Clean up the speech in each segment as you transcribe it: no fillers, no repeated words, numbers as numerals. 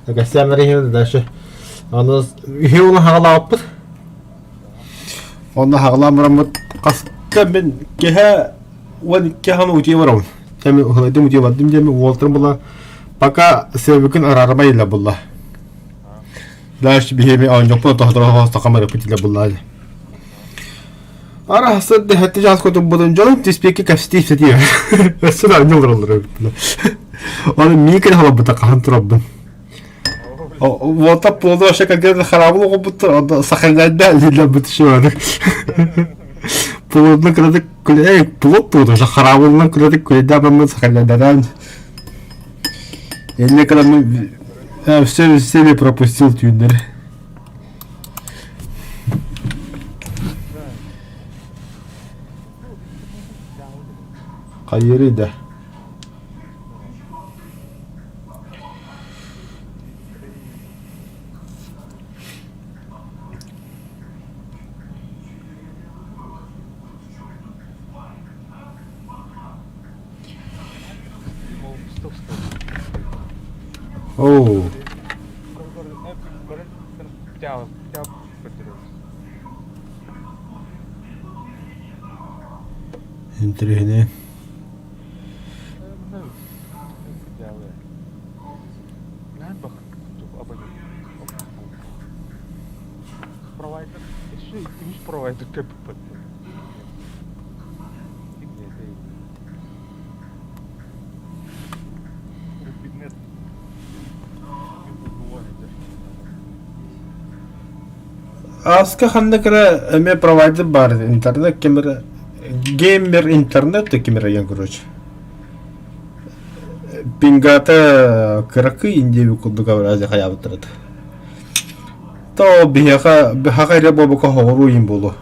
Кэпсээн иһин дальше. Аны үһү ула хаҕалаабыппыт. Онно хаҕалаан бараммыт хаска мин киһэ 12 хан утуйа барабын. Кэми уһулайдым утуйа бардым диэми уолтарым була пока сыабыкын араарбай илэ булла. Дальше биһиэми оонньоппут тохторо хостохамарыппыт илэ булла. Арахсар дэһэтти чаас кутурбутун дьонум түспүөккэ кэпсэтии ипсэтии өссө да анньа олороллор эбит Оны миикин халабыта хаһан турабын. Уота полу вообще конкретно харабыл оҕобуттар, сахалярда лилабыт еще Плотно кыратык эй, плот туут уже харабылынан кыратык күлэдэ сахалярдан. Инне кырамын все все пропустил түүннэр. Хайыырый да? Оу. Интэриэһинэй. Ааска ханна кыра эмиэ провайдер баар интернет ким эрэ геймер интернет да ким эрэ короче пингата кыракый индиэби курдук Азия хайаабыттар то биһиэхэ биһиэхэ эрэ буолбакка хоҕуруу иин буолуо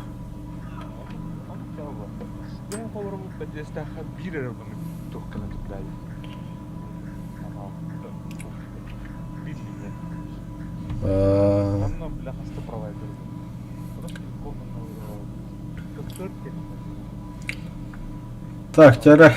Так, чара.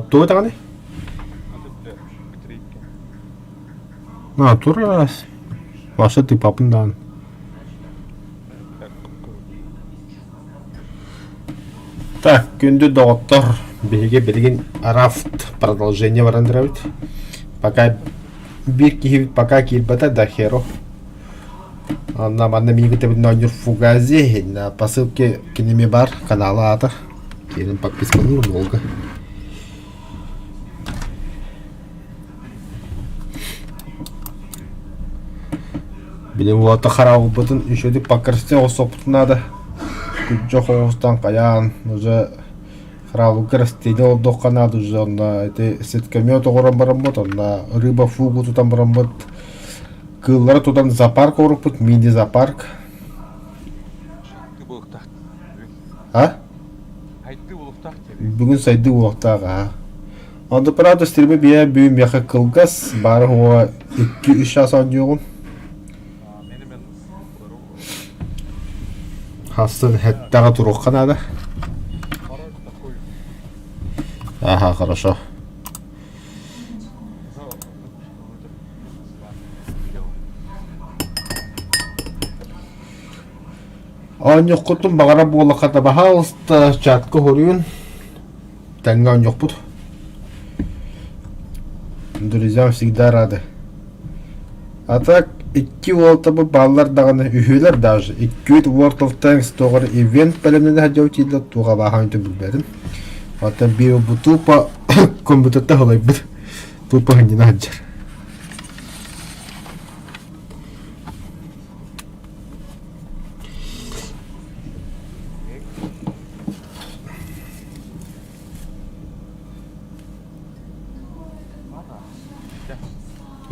Тугу даҕаны? А, турар Ваша ты папын даҕаны. Так, күндү доҕоттор, биһиги билигин рафт продолжение баран турабыт. Пока биир киһибит пока киирбэтэ да херо. Онно манна миигин тэбин оонньуур Фугази, по ссылке киними бар канала аата. Киирэн подпискалыыр долго. Билим уота хараабылбытын үчүгэй покрестен оҕустуохпутун наада. Күрдьэх оҕустан хайаан уже хараабылга растение олордуохха наада уже онно ити сеткомет оҥорон бараммыт онно рыба фугу тутан бараммыт кыыллары тутан зоопарк оҥорбуппут мини зоопарк. А? Бүгүн сайдыы буолуохтаах аа. Онто правда стриме биэ бүгүн миэхэ кылгас, баара уоҕа 2-3 чаас оонньуоҕум. Хассын хэттэҕэ туруохха наада. Ага, хорошо. Оонньуоххутун баҕара буоллаххына, баһаалыста чатка уһуруйун. Тэҥҥэ оонньуохпут. Друзьям всегда рады. А так икки уолтабыт бааллар даҕаны, үһүөлэр даже. Иккиэт World of Tanks туоҕар ивент бэлэмнэнэ сылдьабыт дииллэр, туох абааһын билбэтим. Оттон биир бу тупо компьютерта халайбыт. Тупо сынньана сылдьар.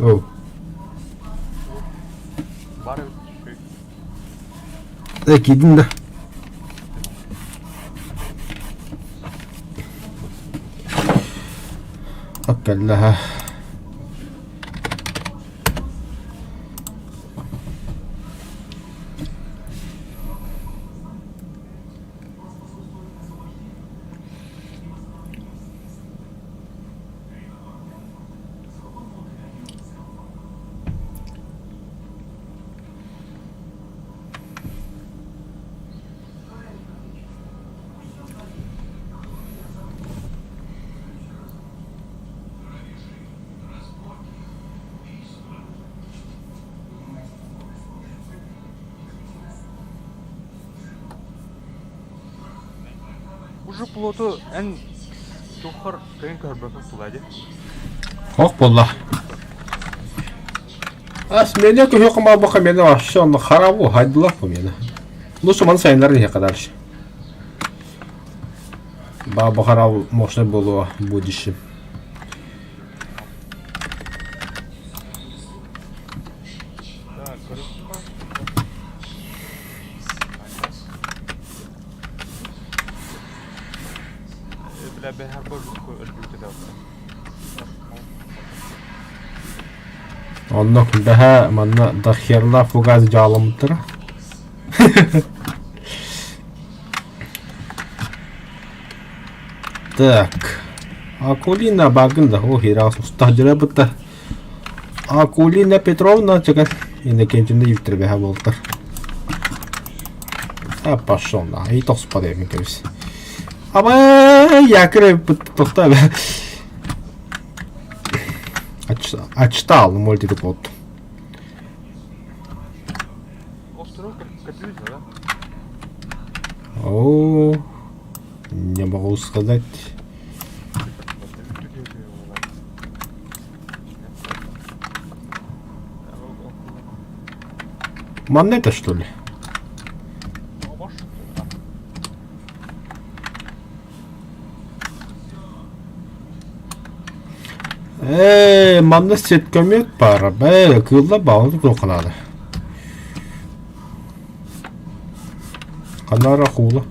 Оу. Э, киирдин да. Кэллэһэ. Уже плоту эн тухар кыйын көрбөккө тула дии. Хох буолла. Ас меня көһө баха мені вообще он харабу хайдылах бу мені. Лучше маны сайыннарын иһэ дальше. Баба харабу можно было в будущем. Так, көрүөххэ. Бля, бэһэр өлбүтэ Онно бэһэ манна дохерла фугас дьааламмыттара. Так. Акулина Багында, о, хера устаһдыра бытта. Акулина Петровна чекай, Иннокентьевна Викторовна буолтар. А, пошел на, и тохспа дэмин кэбис. Аба, якорь тохта Отчитал, ну, может, это вот. Остров Капюза, да? О, не могу сказать. Монета, что ли? Ээ, манна сеткомет баара. Ээ, кыыллар баҕаны туохханаада. Ханара хуула.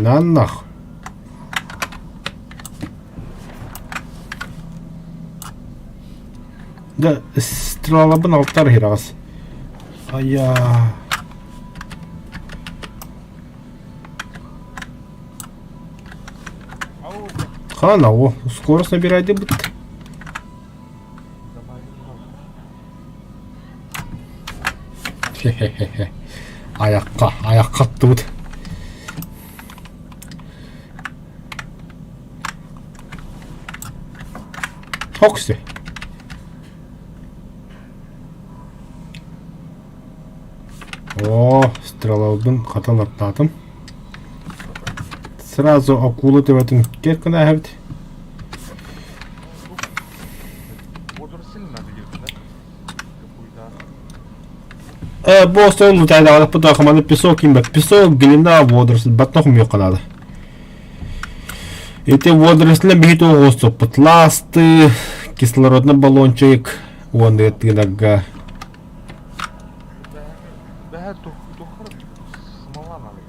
Наннах. Да, стрелалабын алтар хираҕас. Айа. Хана, о, скорость набирай быт. Хе-хе-хе. Ayakka, ayakka attыбыт. Токси. О, стрелалбын хатан аттаатым. Сразу акула төбөтүн кер гына эһэбит. Водоросль надо делать, да? Какую-то. Э, бу остуол лутайдаҕалаппыт хаманы песок кимбэт. Песок, глина, водоросль, баттах умуйуохха наада. Ити водоросли биһи туоҕуоссуппут. Ласты, кислородный баллончик уонна тыынарга Бэһэ тухар смола надо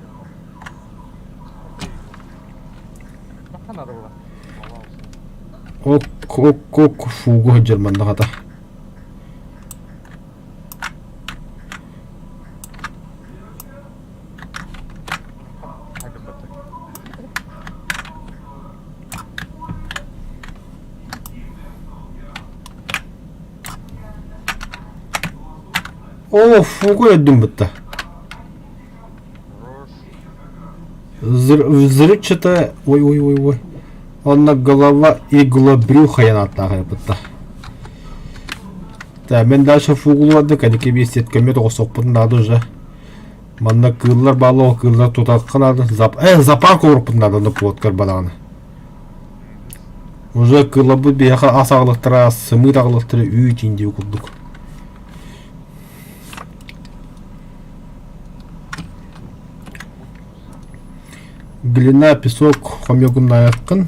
Маха надо было. Ок, ок, ок, фугу сылдьар манна хата. Оо, фугу өйдүм бытта. Взрывчатая... Ой, ой, ой, ой. Онно голова иглобрюха ааттаах бытта. Так, мен дальше фугулуордук, кэнники биэстиэт оҕосуохпутун наада уже. Манна кыыллар бааллар, кыыллар тутахха наада. Зап... Э, запар кууруппутун наада, на плоткар бараҕына. Уже кыылларбыт биһиэхэ ас аҕалыахтара, сымыыт аҕалыахтара үүт индии курдук. Глина, песок хомуйгуннааххын.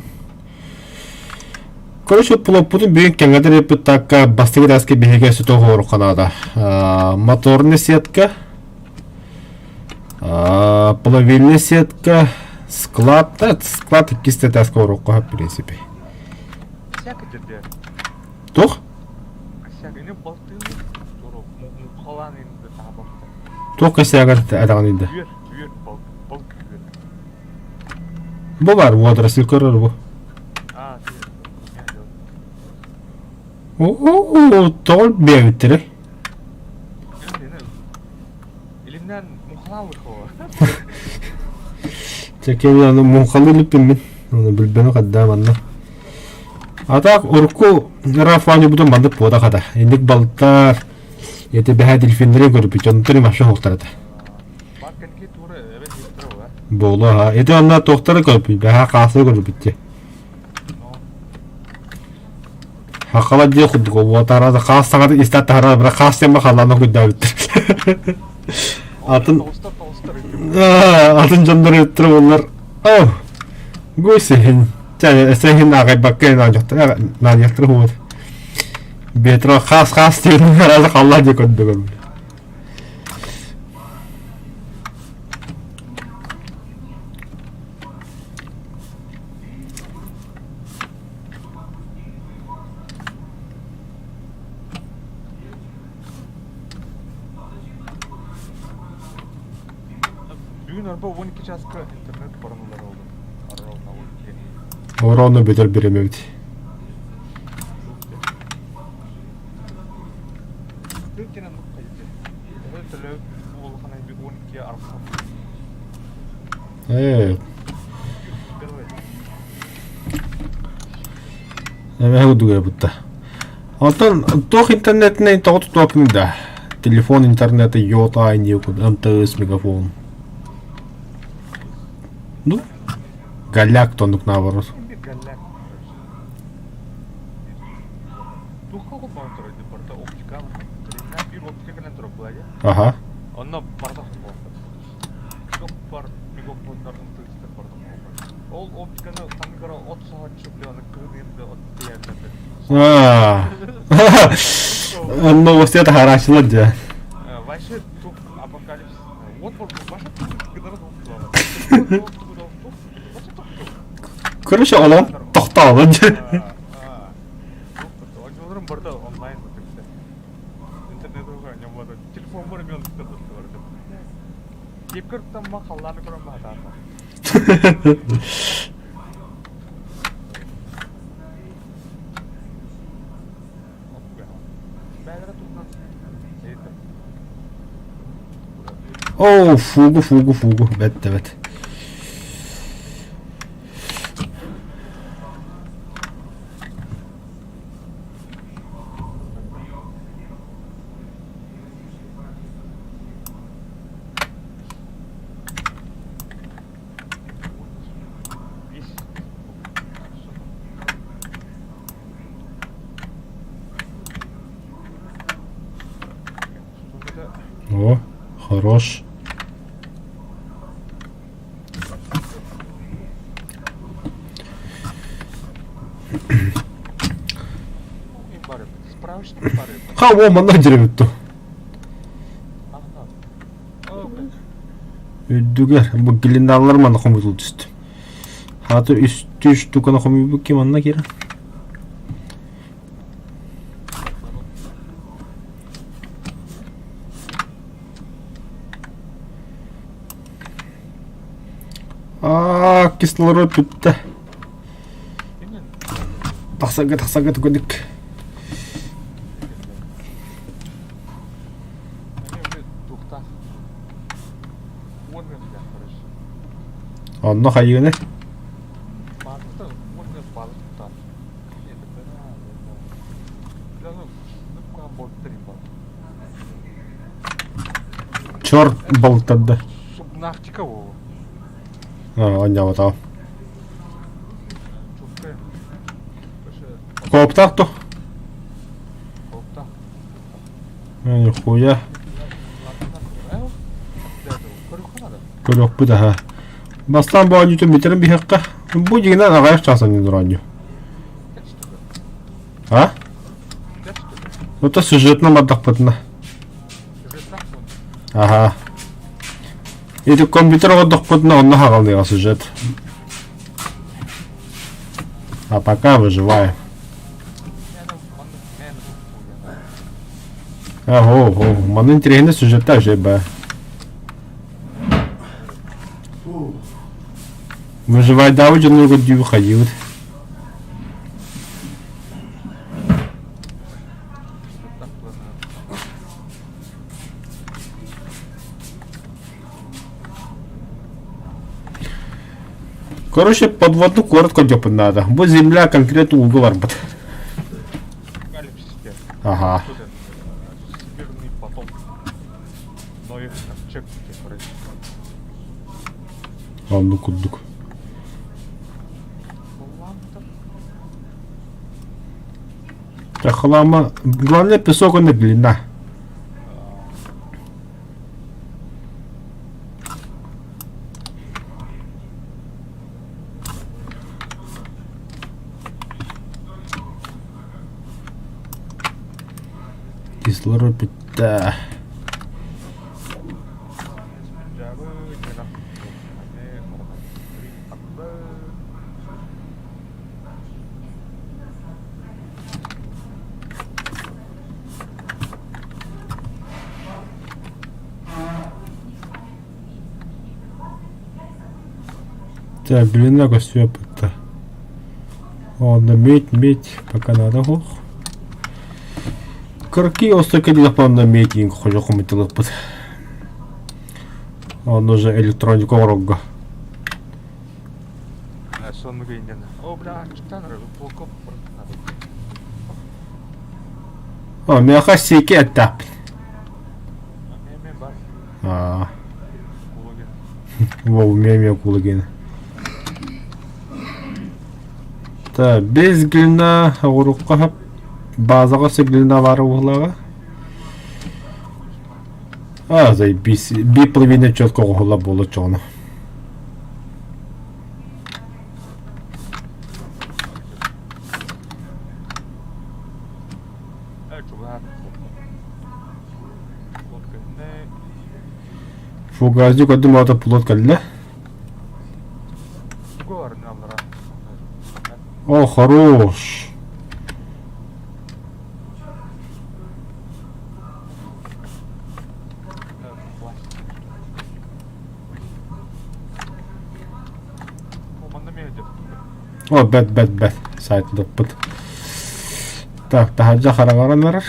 Короче, плоппутун бүгүн кэҥэтэр эппит бастакы таска биһиги өссө оһуорукка наада. Моторная сетка, плавильная сетка, склад, да, склад иккис таска оруокка в принципе. Всякий дерде. Туох? Косяк, ини балтыын туору муҥхалаан инде таабахта. Туох косягар атаҕын инде? Үөр, үөр, балк, балк үөр. Бу бар, водоросль көрөр бу. Аа, Оо, тоҕо биэбиттэрэй? Илимнэн муҥхалаабыт хоҕо. Чэкэбин аны муҥхалыы илиппин мин. Оны билбэни хаддаа манна. А так урукку Рафааньыбытын маннык буота хата. Инник балтар, эти бэһэ дельфиннэри көрбүт, онтон вообще хоктар этэ. Буолуо ха. Ити онно туохтары көрбүт, бэһэ хаасы көрбүт дии. Хахала дии курдук уотара хаас саҥата истэ таһара бара хаас диэн халлаана куйдаабыттар. Атын атын дьоннор ыттыр боллар. О, гуй сехин. Чэ, сехин аҕайбакка нааньахтар хуут. Бетро хаас хаас диэн аразы халла дии көрдөгөр. Бүгүн арба 12 часка интернет баран олороллор. Ровно 12. Ровно бүтэр биремебит. Ээ. Эбэһэ курдук бутта. Онтон туох интернетинэн тоҕо тутуохпун да? Телефон интернета йота МТС мегафон. Ну, голяк тоннук наоборот. Аха. Онно барда бар мегафоннар МТСтер барда Ол оптиканы таҥгара от саҕаччы бля Новости таһаарааччылар дьэ. Вообще апокалипсис. Вот Короче, олом тохтоолун дьэ. Барда онлайн интернет телефон бар мен Оо, фугу, фугу, фугу, бэт да бэт. О, хорош. Ха, о, манна дьирэбит ту. Үрдүгэр бу глиналлар манна хомуйулу түстүм. Хаата үстүү штуканы хомуйбут ким манна киирэн. Аа, кислород бүттэ. Тахсарга тахсарга түгэнник. Онно хайыыны? Черт балыктарда. Субнавтика ол. Оонньообото. Кооптаах то? Нихуя. Көрүөхпүт аха. Бастаан бу оонньуутун бүтэрэн биһиэххэ. Бу дьиҥинэн аҕыйах чаас оонньуулар оонньуу. А? Это сюжетно бардахпытына. Ага. Ити компьютер оҕордохпутуна онно хаҕалыаҕа сюжет. А пока выживаем. Ого, ого, маны интэриэһинэй сюжеттаах же ба. Выживайдаабы дьону көрдүү хайыыбыт. Короче, подводный куорат көрдөхпүн наада. Бу земля конкретно ууга барбыт. Ага. Всемирный потоп. Ноев ковчег Оннук курдук. Хлама. Главное, песок он и глина. Кислород бүттэ. Так, глина көстүө бытта. Онно медь, медь пока надо суох. Кыркый осто кэллэхпэ онно медь иин хожо хомутулукпут. Онно уже электроника оҥорорго. Соннук иннин. О, бля, читан полков О, миэхэ сики эттэхпин. Эми бар. Аа. Кулугин. Вов, миэ кулугин. Так, без глина оҕурукка базаҕа өссө глина баара буоллаҕа. А, заебись. Биир половина четко оҕоһулла буола чоҕуна. Фугазник көрдүм аата плот кэллэ. О, хорош. О, бэт, бэт, бэт. Сайтылыппыт. Так, таһырдьа хараҥаран барар.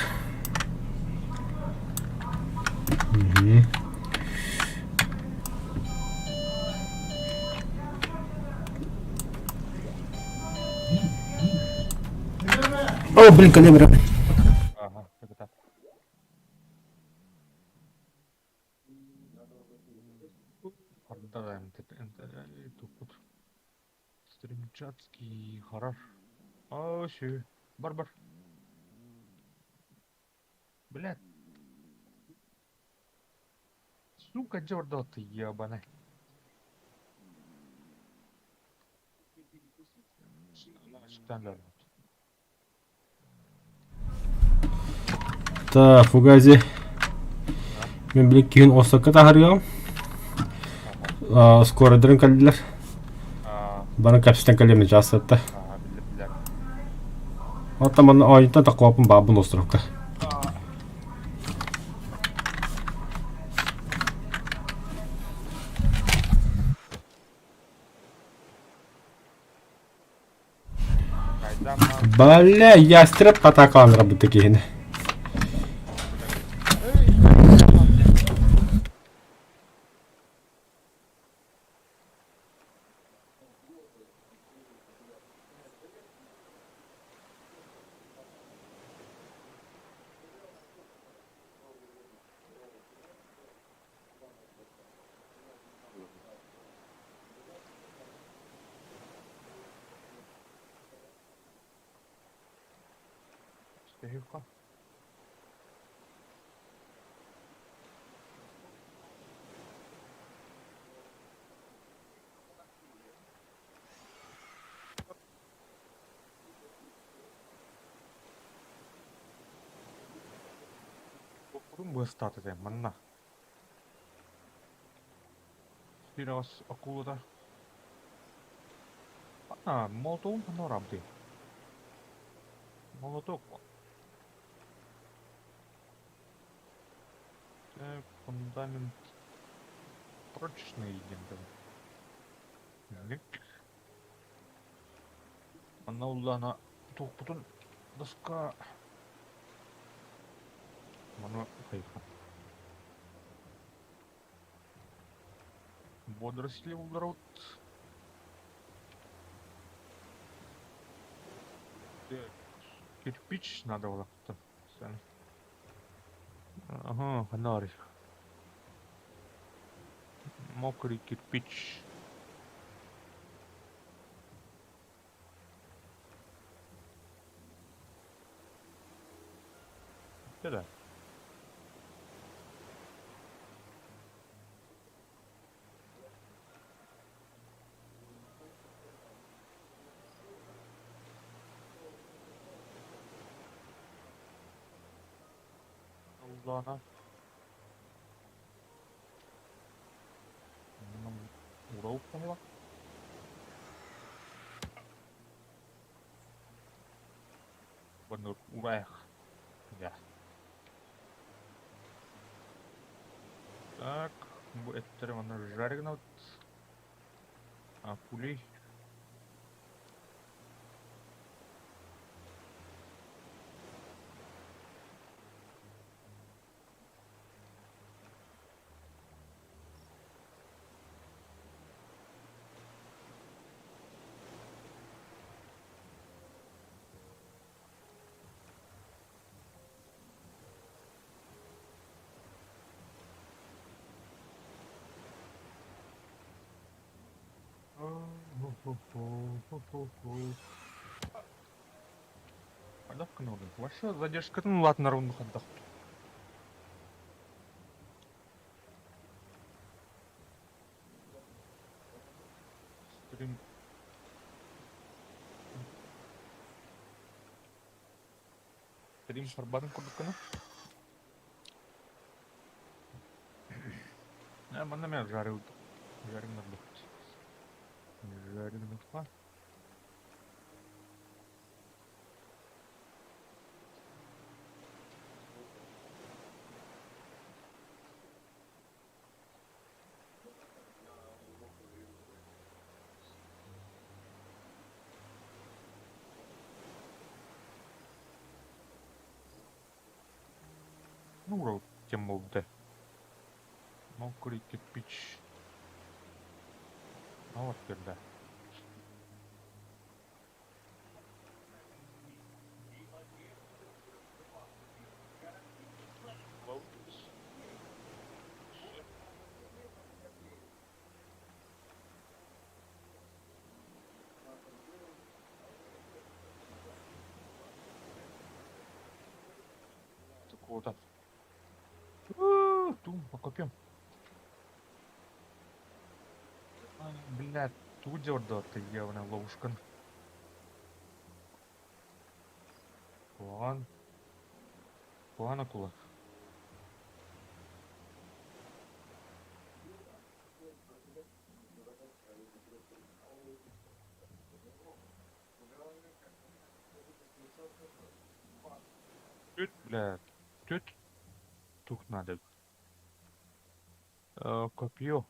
О, блин, калибр. Ага, это Стримчатский харар. О, сü. Бар бар. Блядь. Сука, дёрдал ты ебаный. Так, Фугази. Мен били киһин Осакка таһарыам. Скородырын кэллилэр. Бары кэпсэтэн кэлиэм чаастатта. Оттон манна оонньуттан таккуоппун баабын островка. Бля, ястреб атакалаан барбыт киһини. Ким быстаата этэ манна? Сирэҕэс акулата. А, молотогун ханна бараабытый? Молоток. Так, фундамент прочный диэн тыл. Манна уллаана туохпутун доска маны хайха. Водоросли булларабыт. Так, кирпич надо было. Ага, ханна Мокрый кирпич. Да. Уллаана Ура Ураях. Да. Так, бу эттэри манна жаргнут. А пулей. Вообще задержка, ну ладно, ровно ходах. Стрим. Стрим сарбатын курдуккана. Манна мен жарил. Жарил надо. Жарил на Ну, тем молде. Мокрый кирпич. А вот да. Так вот. Тум, покопьем. Блядь, тут ты явно ловушка. План. План акула. Тут, бля, тут тух надо. Копье.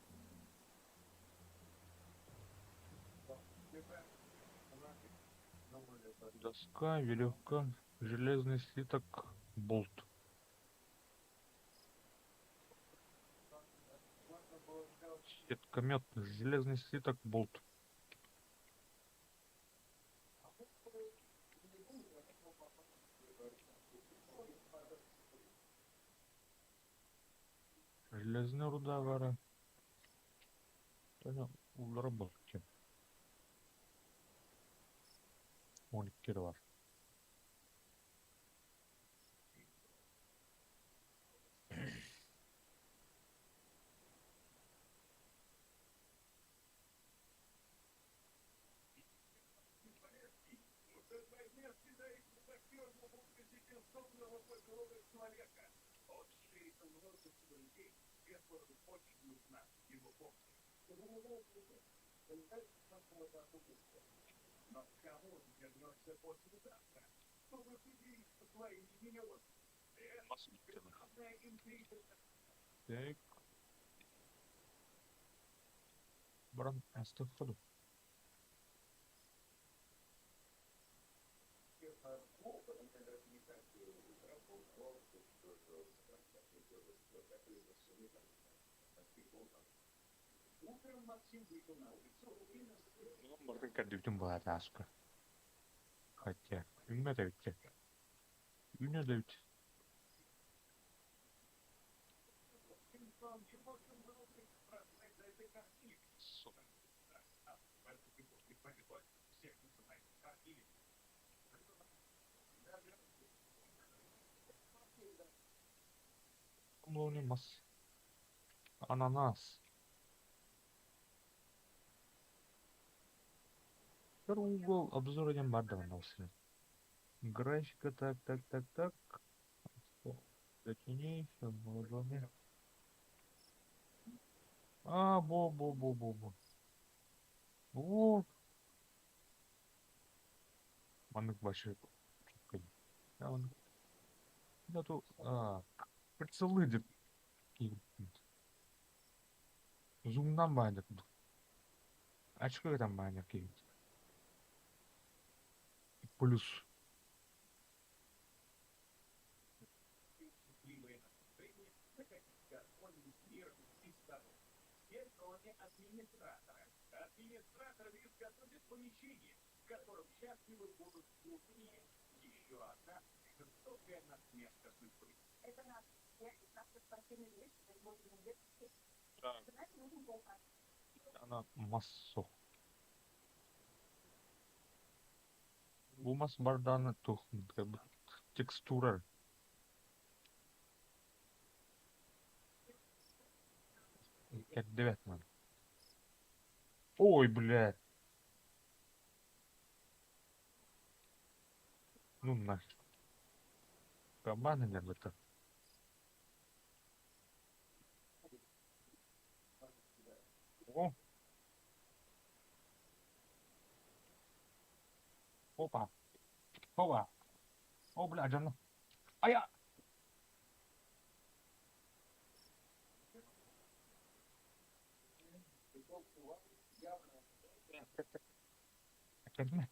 Доска, веревка, железный слиток, болт. Сеткомет, железный слиток, болт. Железная руда вара. Улары был. 12 var. Мас Так. Баран астыахха дуу? Барытын кэрдибитим буолаат ааска. Хотя, үүммэт эбит Үүнэр да эбит. Мас. Ананас. Угол обзора диэн баар даҕаны ол сирин. Графика, так, так, так, так. Для теней, всё, А, бо, бо, бо, бо, бо. О! Маннык большой. А, прицелы деп Зумнан баайдык. Очко там баайдык. Плюс. Так. Ана массо. Бу мас барданы тух текстура. Кэрдибэт маны. Ой, блядь. Ну нахер. Кабан или это? О! Опа! Опа! О, бля, дьоно. Айа! Кэллэ.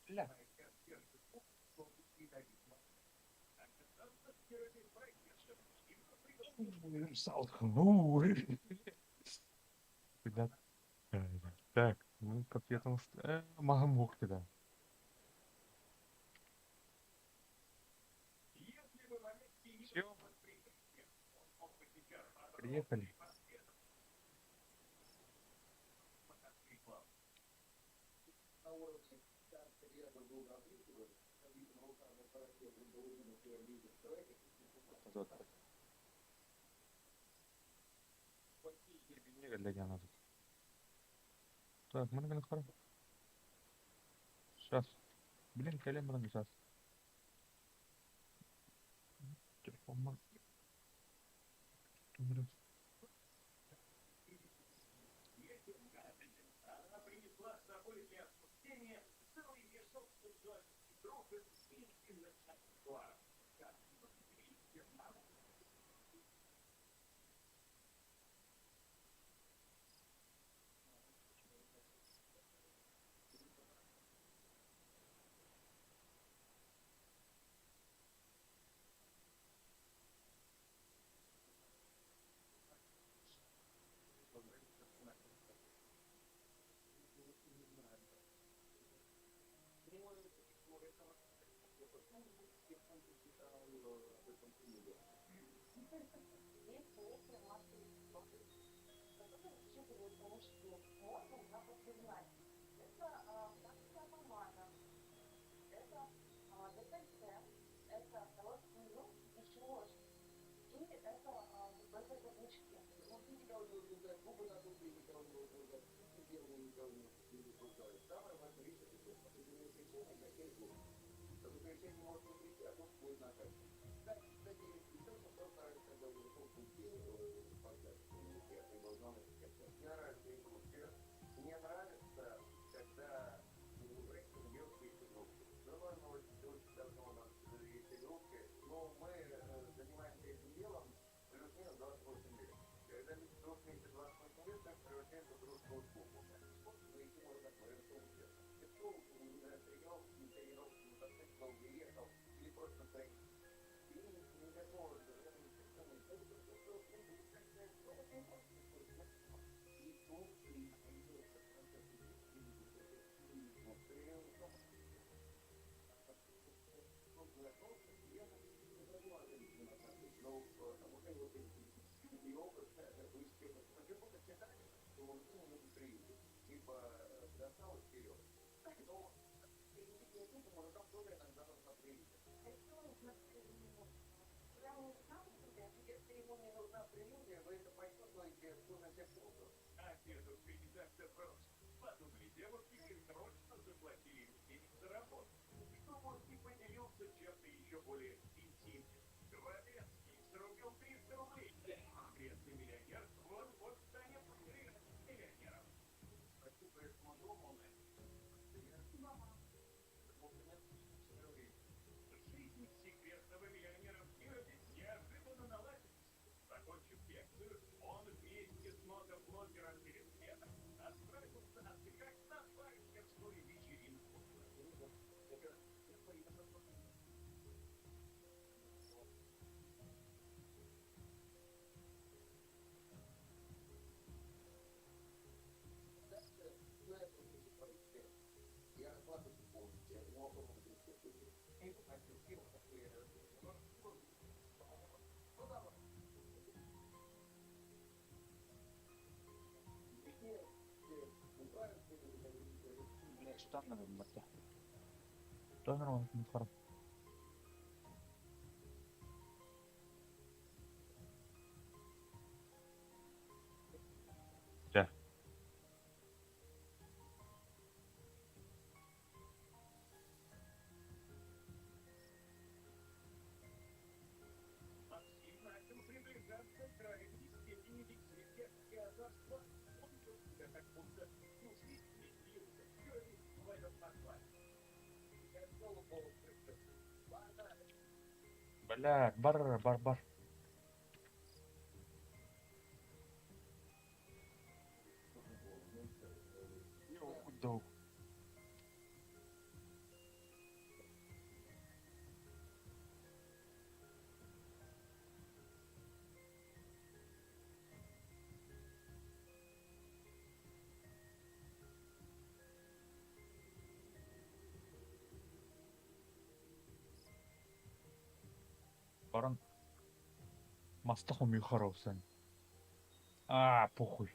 Бля. Ребят, так, ну как я там... Магамух да. Все. Приехали. Так, мы на Сейчас. Блин, кэлэн баран сейчас. Телефон. Чэ. Бля, бар, бар, бар. Йоу, Баран маста хомуйхар sen. А, похуй.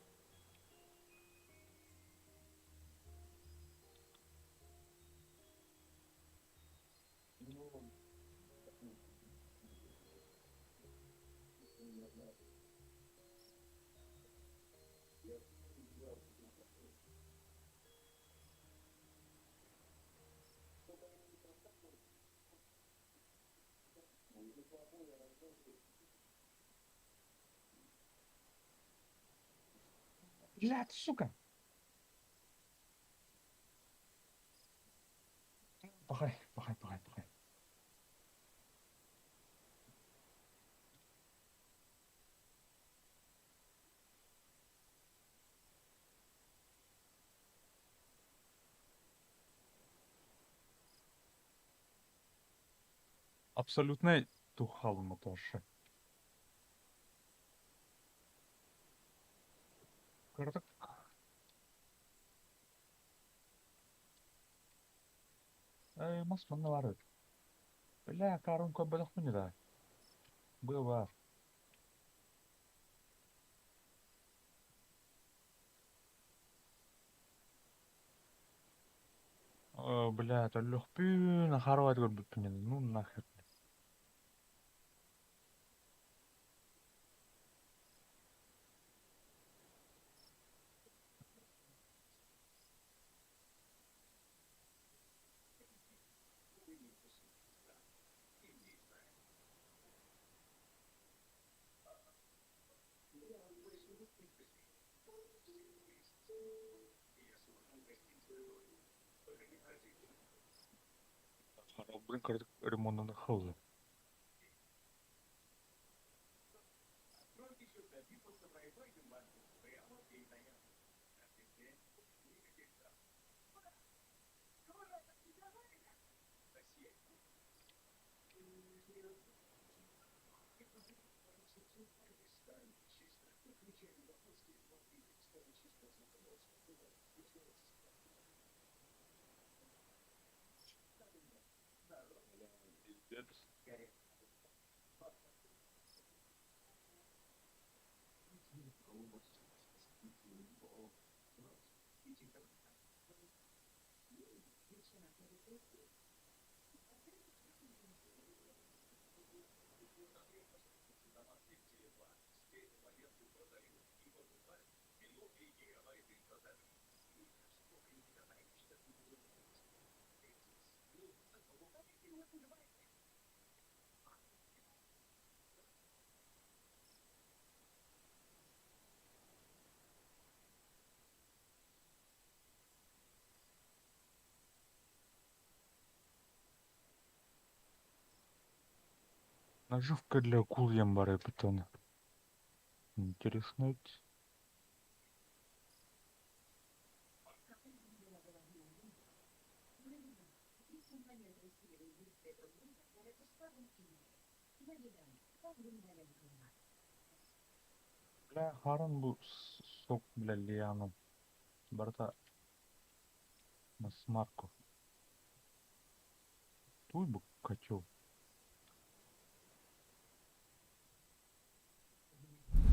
Блядь, сука. Пахай, пахай, пахай, пахай. Абсолютно тухалма тоже. Кырдык. Эй, мас манна бар. Бля, карун көбөлөх мини да. Бу бар. О, бля, төлөхпүн, харват көрбүппүн. Ну нахер. Харалбын кыратык ремоннана хаалла. Наживка для акул диэн баар эбит аны. Интересно. Бля, хаарыан бу сок бля лиану барыта на смарку. Туй бу котел.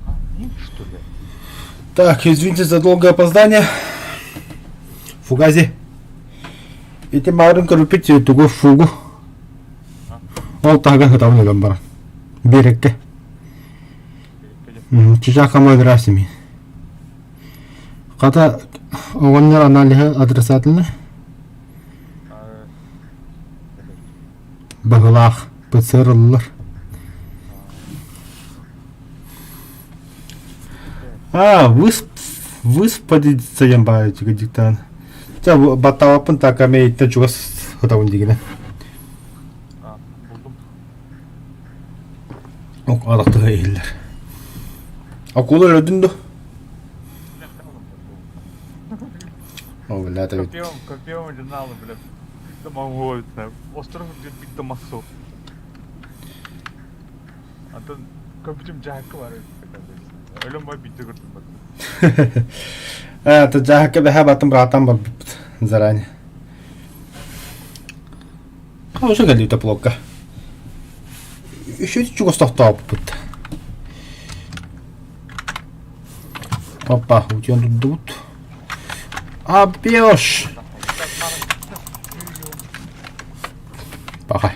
А, нет, что ли? Так, извините за долгое опоздание. Фугази. Ити марын көрүппүт тугу фугу. Ол таһыгар сытабын өлөн баран. Биэрэккэ. Чычаах хамыгырасими. Хата оҕонньор аналиһы отрицательный. Баһылаах ПЦР ыллар. А, выспадиться диэн баар диктант. Чэ, баттаабаппын так эмэйиттэн чугас сытабын дигинэ. Булдум. Атахтыга иһиллэр. Акула өлөрдүн дуо? О, бля, это ведь... Копьем, копьем оригиналы, бля. Самоугольная. Остров где бит массу. Антон компьютер дьаһакка бар Өлөм бай биитэ көрдүм баттым. Это дьаһакка бэһэ баттым братан барбыппыт заранее. Уже кэллибит теплокка. Еще чугас тохтооппут. Опа, утен тут. Абьешь! Паха.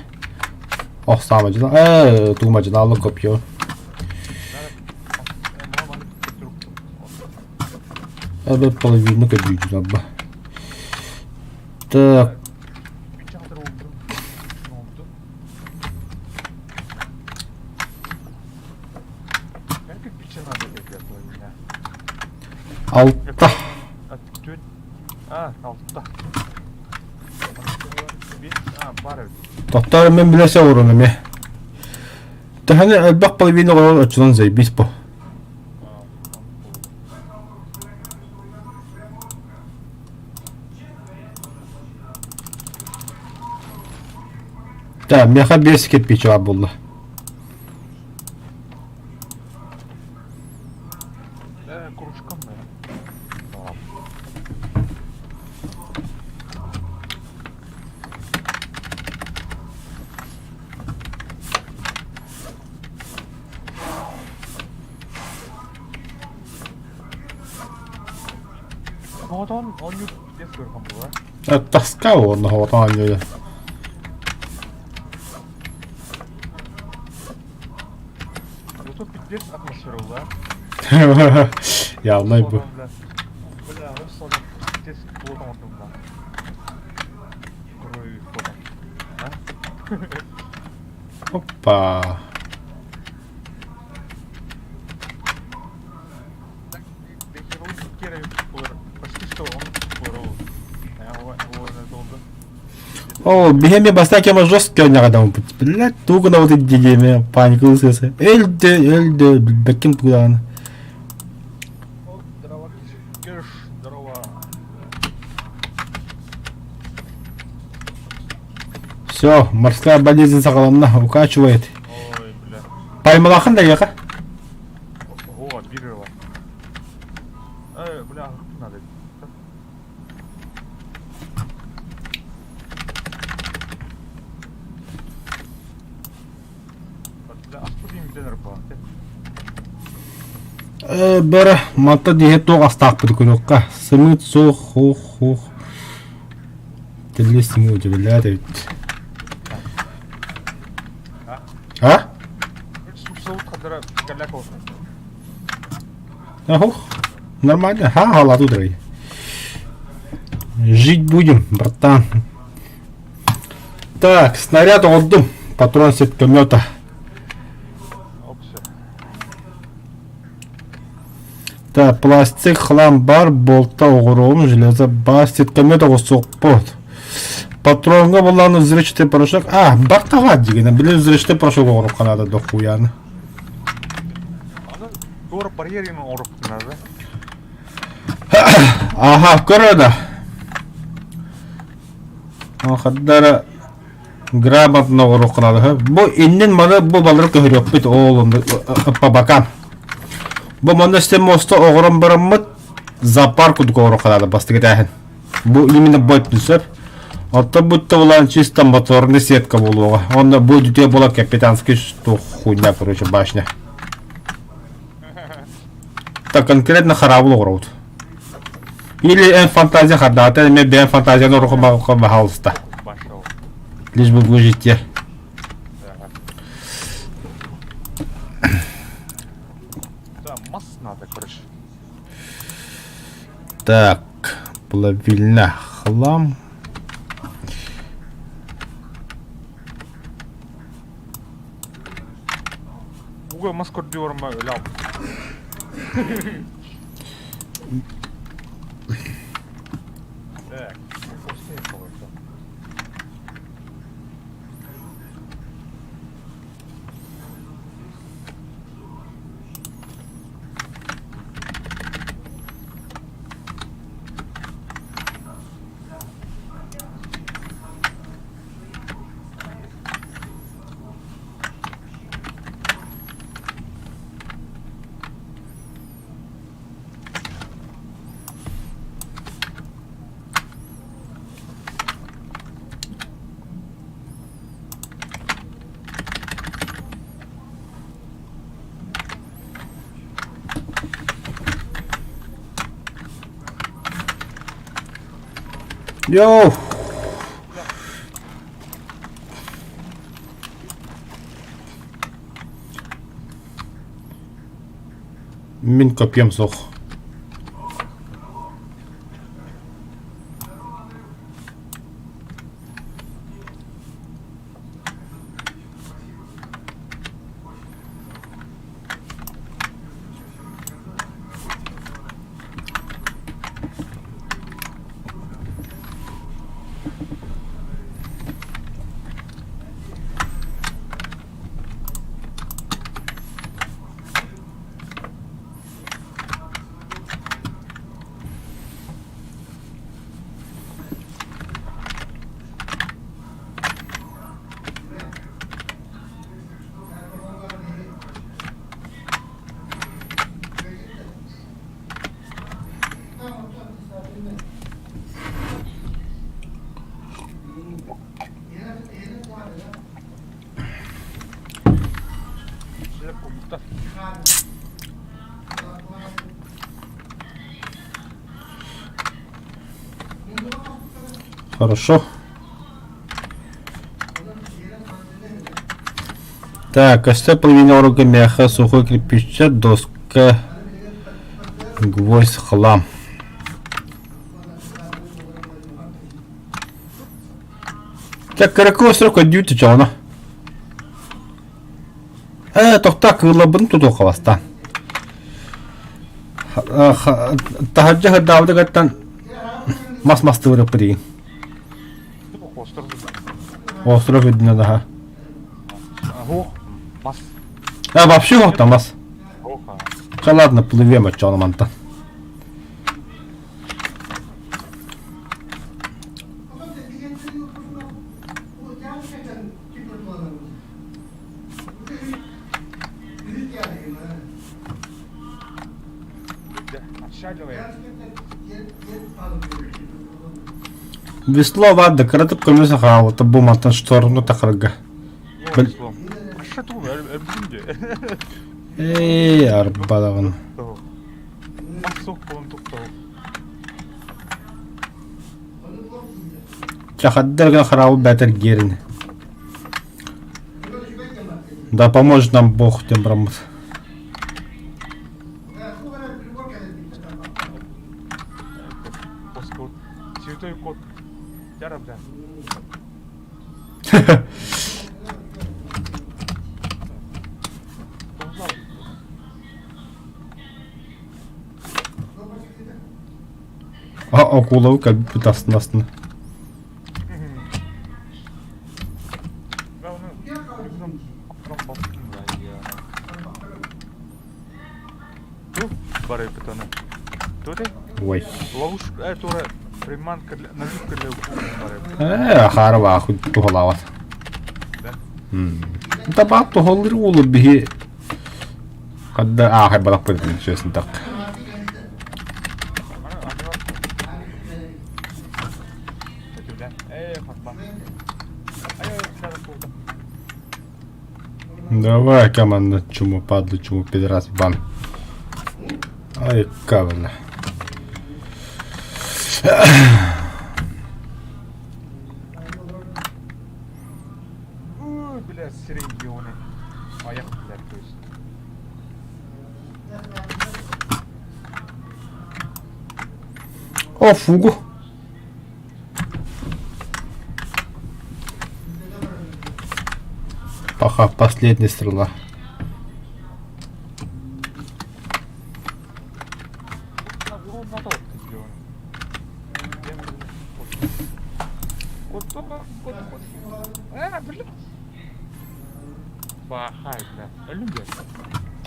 Ох, саамай дьоно. Ээ, тугума дьоно копье. Эбэ половину көбүйдүн абба. Так. Алта. Тоттор мен билесе орун эме. Төһөнү элбэх половина оҕолор оччонон заебись по. Да, миэхэ биэс кирпич баар буолла. Кружкам Оҕотон оонньуур биэс ыарахан буолар. Тоска уонна оҕотон оонньуур. Зато пиздец атмосфера буолар. Явно бу. Бля, ол пиздец плотом оҥордум Крови потом. Опа. О, биһи эмиэ бастаан кэм жестко оонньоҕодоммут. Блядь, тугу гынабыт диэми паника ылсыасы. Өлдө, өлдө, билбэккин тугу даҕаны. Здорово, Кеш, здорово. Все, морская болезнь саҕаланна, укачивает. Ой, бля. Паймалаахын да эйиэхэ? Ого, обидела. Эй, бля, руки надо. Бөрө, манта диэһэ туох астаахпыт көрүөххэ. Сымыыт суох, хуох, хуох. Тиллис сымыыт удивляет эбит. А? Ох, нормально. Ха, халату дорогие. Жить будем, братан. Так, снаряд отдум. Патрон сеткомета. Так, пластик, хлам бар, болта, оҕуруом, железо бар, сеткомет оҕусуохпут. Патроҥҥа буллаҕына взрывчатый порошок. А, бартаҕа дигэнэ, били взрывчатый порошок оҕуруохха наада дохуяны. Аны туора барьер именно оҥоруохпут наада. Аха, көрө да. Хардара грамотно оҥоруохха наада. Бу иннин маны бу балары көһөрүөхпүт ол по бокам. Бу манна истэн муоста оҕорон бараммыт зоопарк курдук оҥоруохха наада бастакы этээһин. Бу именно бу сөп. Оттон будто булан чисто моторный сетка буолуоҕа. Онно бу дүтүө була капитанский что хуйня, короче, башня. Так конкретно хараабыл оҕоробут. Или эн фантазия хардаата, эмиэ бэйэн фантазияны орохо баһаалыста. Лишь бы выжить те. Да, масс надо, короче. Так, плавильня хлам. Уга мас көрдүөрмө өлөм. Так, Йоу! Мин копьем суох. Хорошо. Так, костер половина урока мяха, сухой кирпича, доска, гвоздь, хлам. Так, кыракы срок өйдүү чоҕуна. Ээ, тохтоо кыылларбын тутуохха бастаан. Таһырдьа сырдаабытыгартан мас мастыырыппыт игин. Остров үрдүнэн аха. Ох, мас. А, вообще ох там мас. Ох, а. Ча ладно, плывем отчего мантан. Весло баар да кыратык көмүс хаалыта бу мантан шторну тахарга. Эй, арбадаҕын. Чахаддарга хараабы бэтэр герин. Да поможет нам Бог тем браммыт. Святой кот. Бля. А акулабы кэлбит астына астына. Ой. Ловушка, это приманка для, наживка для Э, хаара туһалаабат. Табаат туһалыр уулу биһи хадда аахай балаппытын честно так. Давай, команда, чуму падлу, чуму пидорас, бан. Ай, кавана. Ой, бля, сирень Аяқ, бля, то есть. О, фугу. Пока последняя стрела.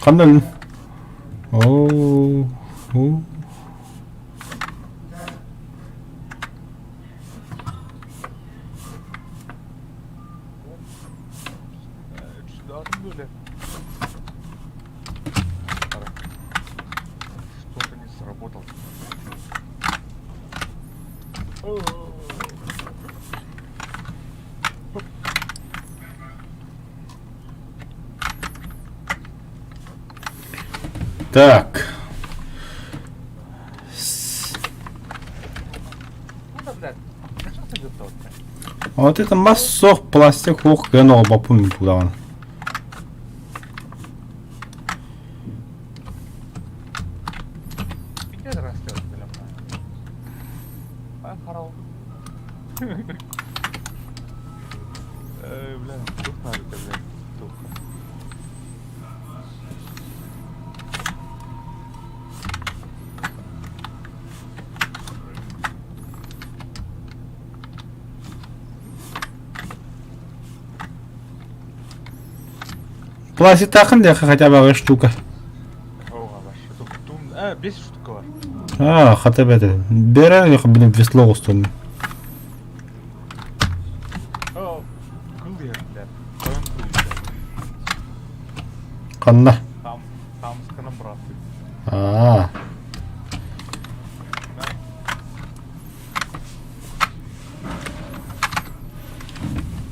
Ханна О, о. Что-то не сработал. Так. Вот это масса пластик хух гено бапун туда. Бля, тух надо, бля, тух. Пластик тахын да хотя бы штука. О, 5 штука бар. А, хотя бы это. Бера, блин, весло устойно. О, кыл бля. Қойын кыл, бля. Ханна. Там, там сканам брат. А.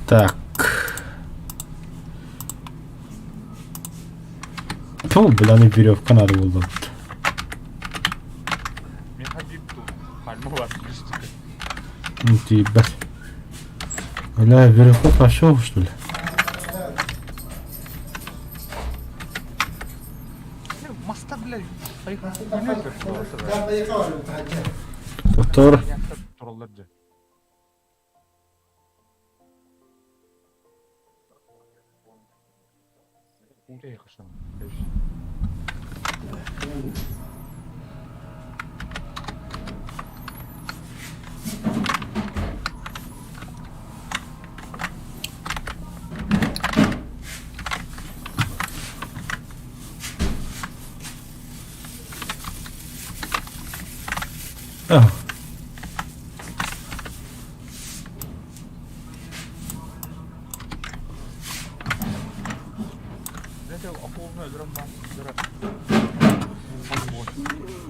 Так. Фу, бля, не веревка надо было. Мен хабиб тут. Пальма бар, штука. Ну ты ебать. Бля, веревку пошел, что ли? Маста, бля, Повтор.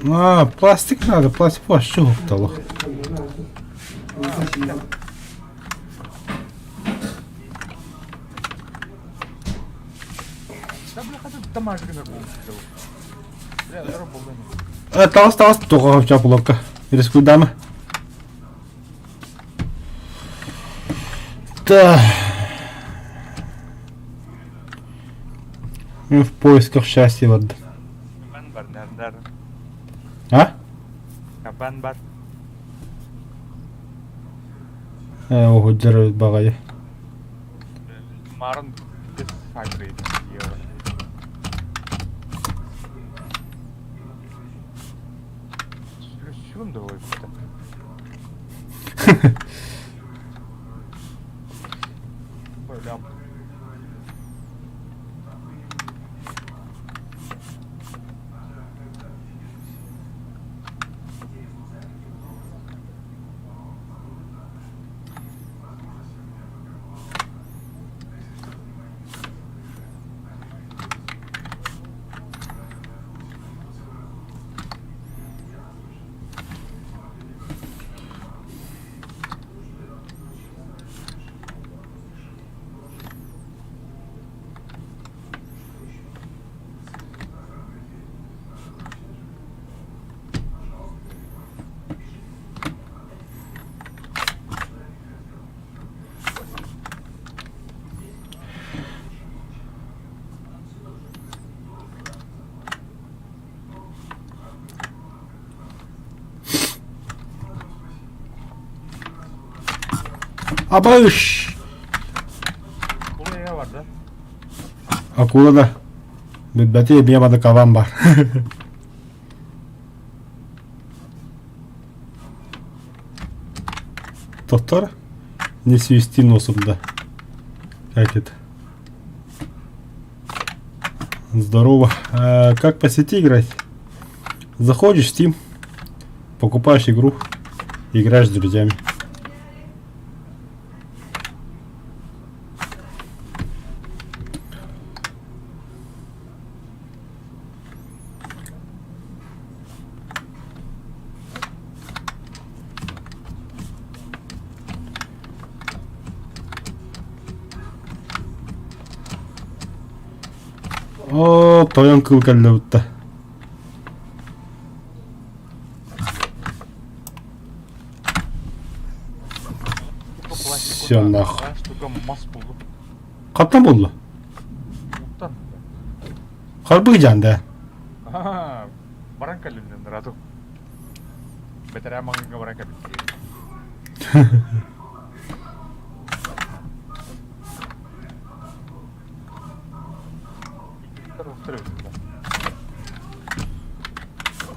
А, пластик надо, пластик вообще уһукталах. Таҕыс таҕыс туға чапулокка. Рискуйдама. Да. В поисках счастья бардым. Кабан бар, нар А? Кабан бар. Э, уһуддьар баҕайы. Марын Абыш! Акула да. Бүппэти эмиэ мадыкабан бар. Доктор, не свисти носом, да. Как это? Здорово. А, как по сети играть? Заходишь в Steam, покупаешь игру, играешь с друзьями. Оо, тойон кыл кэллэбитта. Все нахуй. Хаттан булла? Харбыы дьаанда. Баран кэллим ыраату. Бэтэрээ маҥҥа баран кэлбит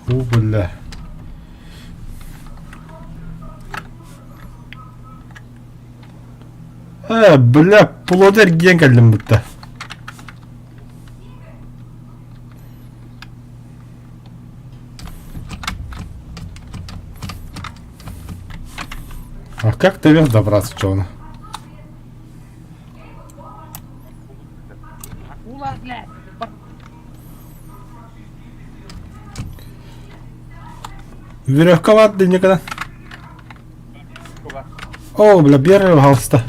Уу бля. Э, бля, плоды эргийэн кэллим бытта. А как наверх добраться, Джона? Веревка ладно никогда. О, бля, первый пожалуйста.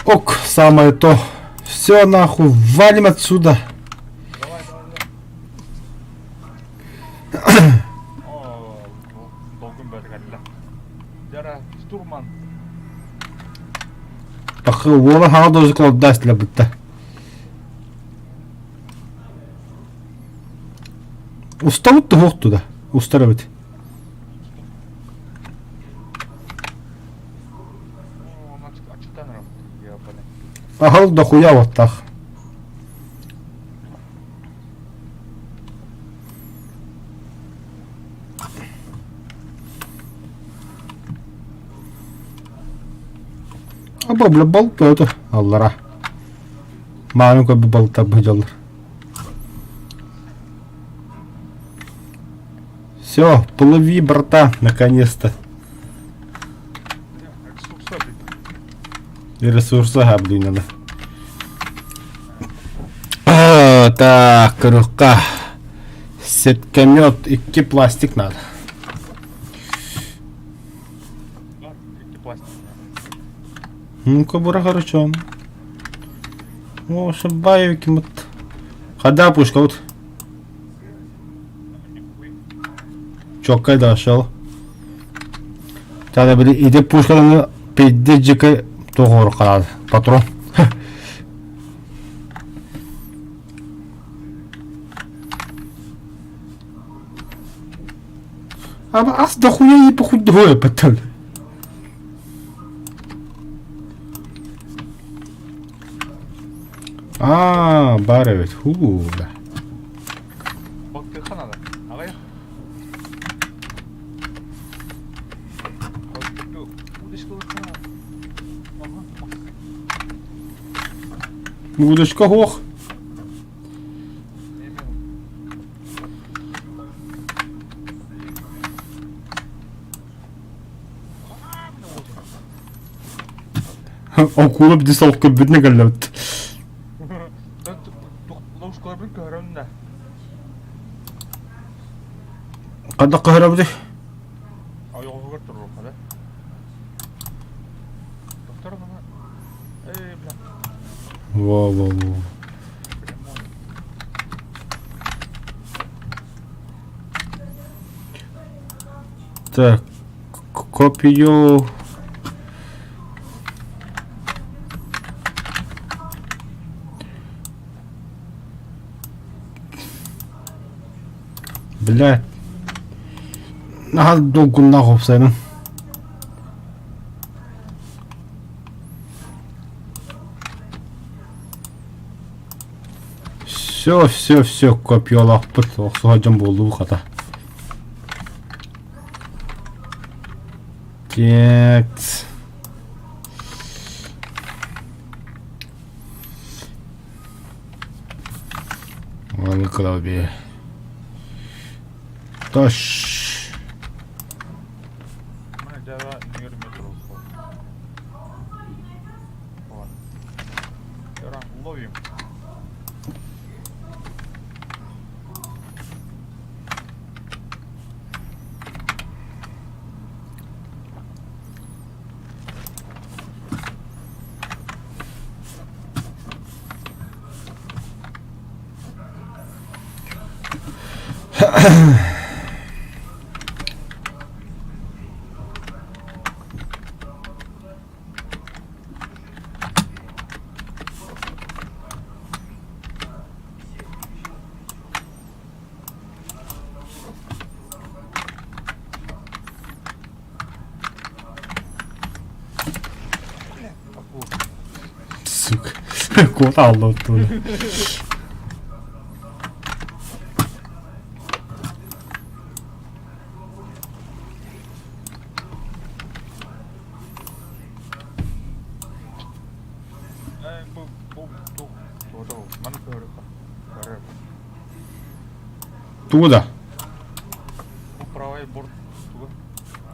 Ок, самое то. Все нахуй, валим отсюда. Давай, давай, давай. О, долгун бэргэллэ. Дьара, штурман. Пахы уола хаҕа дозу для бытта. Устабыт туһуох туда. Устар эбит. Аһыл дохуя уоттаах. Аба бля балык бөҕөтө аллара. Мааны көрбүт балыктар быдьаллар. Все, плыви, братан, наконец-то. Ресурса, блин, надо. Так, рука. Сеткомет, икки пластик надо. Ну-ка, бура хорошо. О, шабаевики вот. Хода пушка вот. Чоккай дошел. Тада били иди пушканы пиздец дьикэ тоҕор хаал патрон. Аба ас дохуя и похуй двое потом. Аа, баар эбит. Хуу, да. Бактыха надо. Аҕыйах. Удочка ох. Окулуп десалк көрбүтүнэ кэллэбит. Ловушкаларбын көһөрөм да. Ханна көһөрөбүтүй? Ойоҕоһугар туруохха да. Доктор мана. Эй, бля. Во-во-во. Так, копию... Бля. Наһаа долгуннаах уопсайынан. Все, все, все, копиялаахпыт. Охсуһа дьон буоллубут хата. Так. Аны кылабе. Таш. Ловим. Сука. Куота алла оттуна. Тугу да? Правый борт.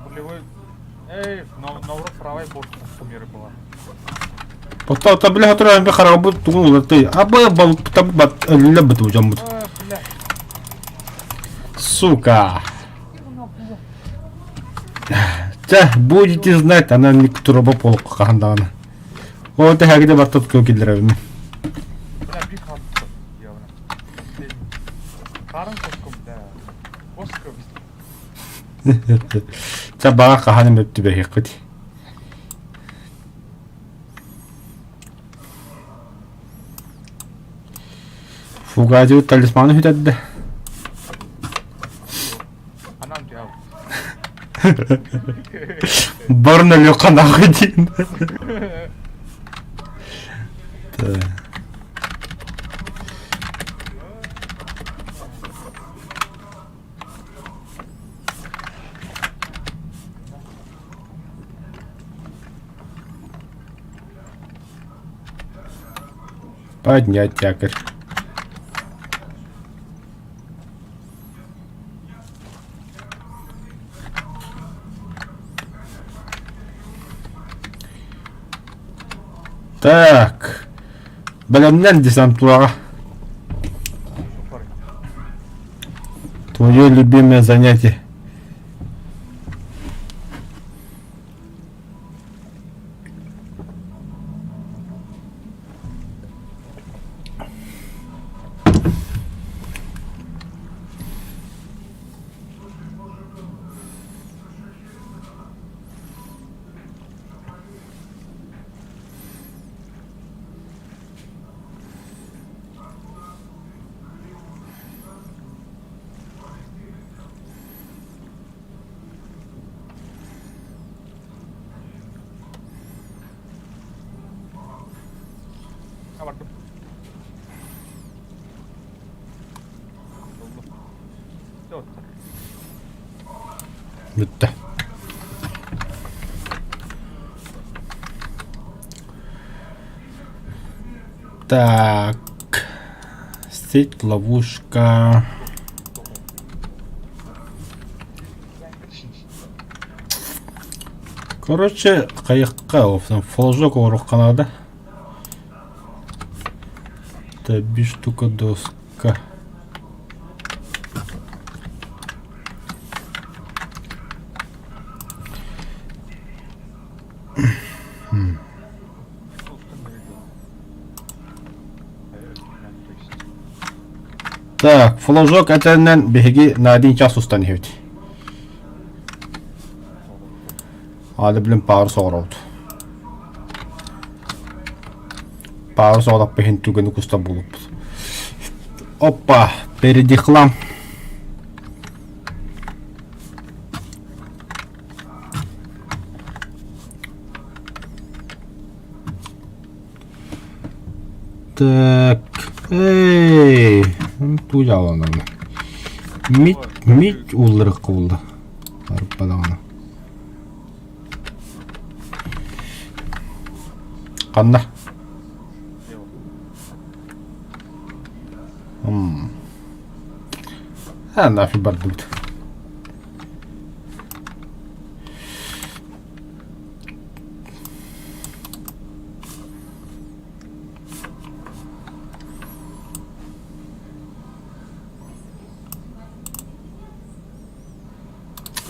Рулевой. Эй, наоборот, правый борт меры была. Оттон оттон били сотору би хараҕыбыт тугун улартай. Абы балыктабыт өллө бытыбы дьоммут. Сука. Чэ, будете знать, она не туруба полк хаһан даҕаны. Ол тэһэги баттат кыл киллэрэбин. Бля, бих явно. Харын коском, да. Коска Чэ, баҕа хаһан эмэ түбэһиэххит. Фугадио талисманы сүтэрдэ. Анан дьаал. Барна лёканаҕы диэн. Поднять якорь. Так, бэлэмнэн десантураҕа. Твое любимое занятие. Бардым. Бүттэ. Так. Сеть ловушка. Короче, хайыкка флажок оҥоруохха наада. Это биир штука доска. Так, флажок этэннэн биһиги на один час устан иһэбит. Аада билин паар соҕороут. Паар соҕотохпо иһин түгэни куста булуппут. Опа, впереди хлам. Так, эй, туу дьааланан. Мит, мит уулларыкка булла. Арыппадаҕына. Ханна? М. А, нафиг бардыбыт.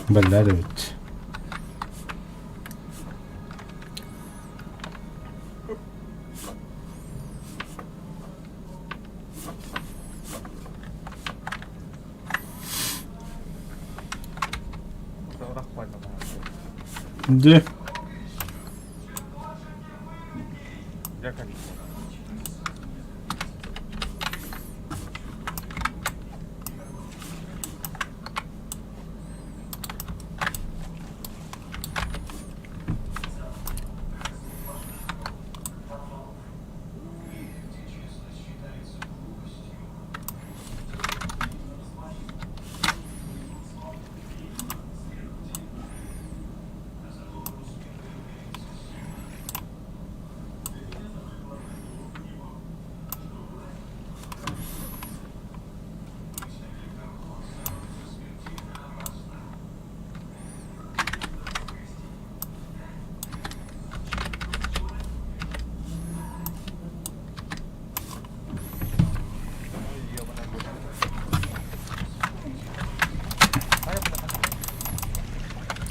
Бэллээр эбит. Дьэ.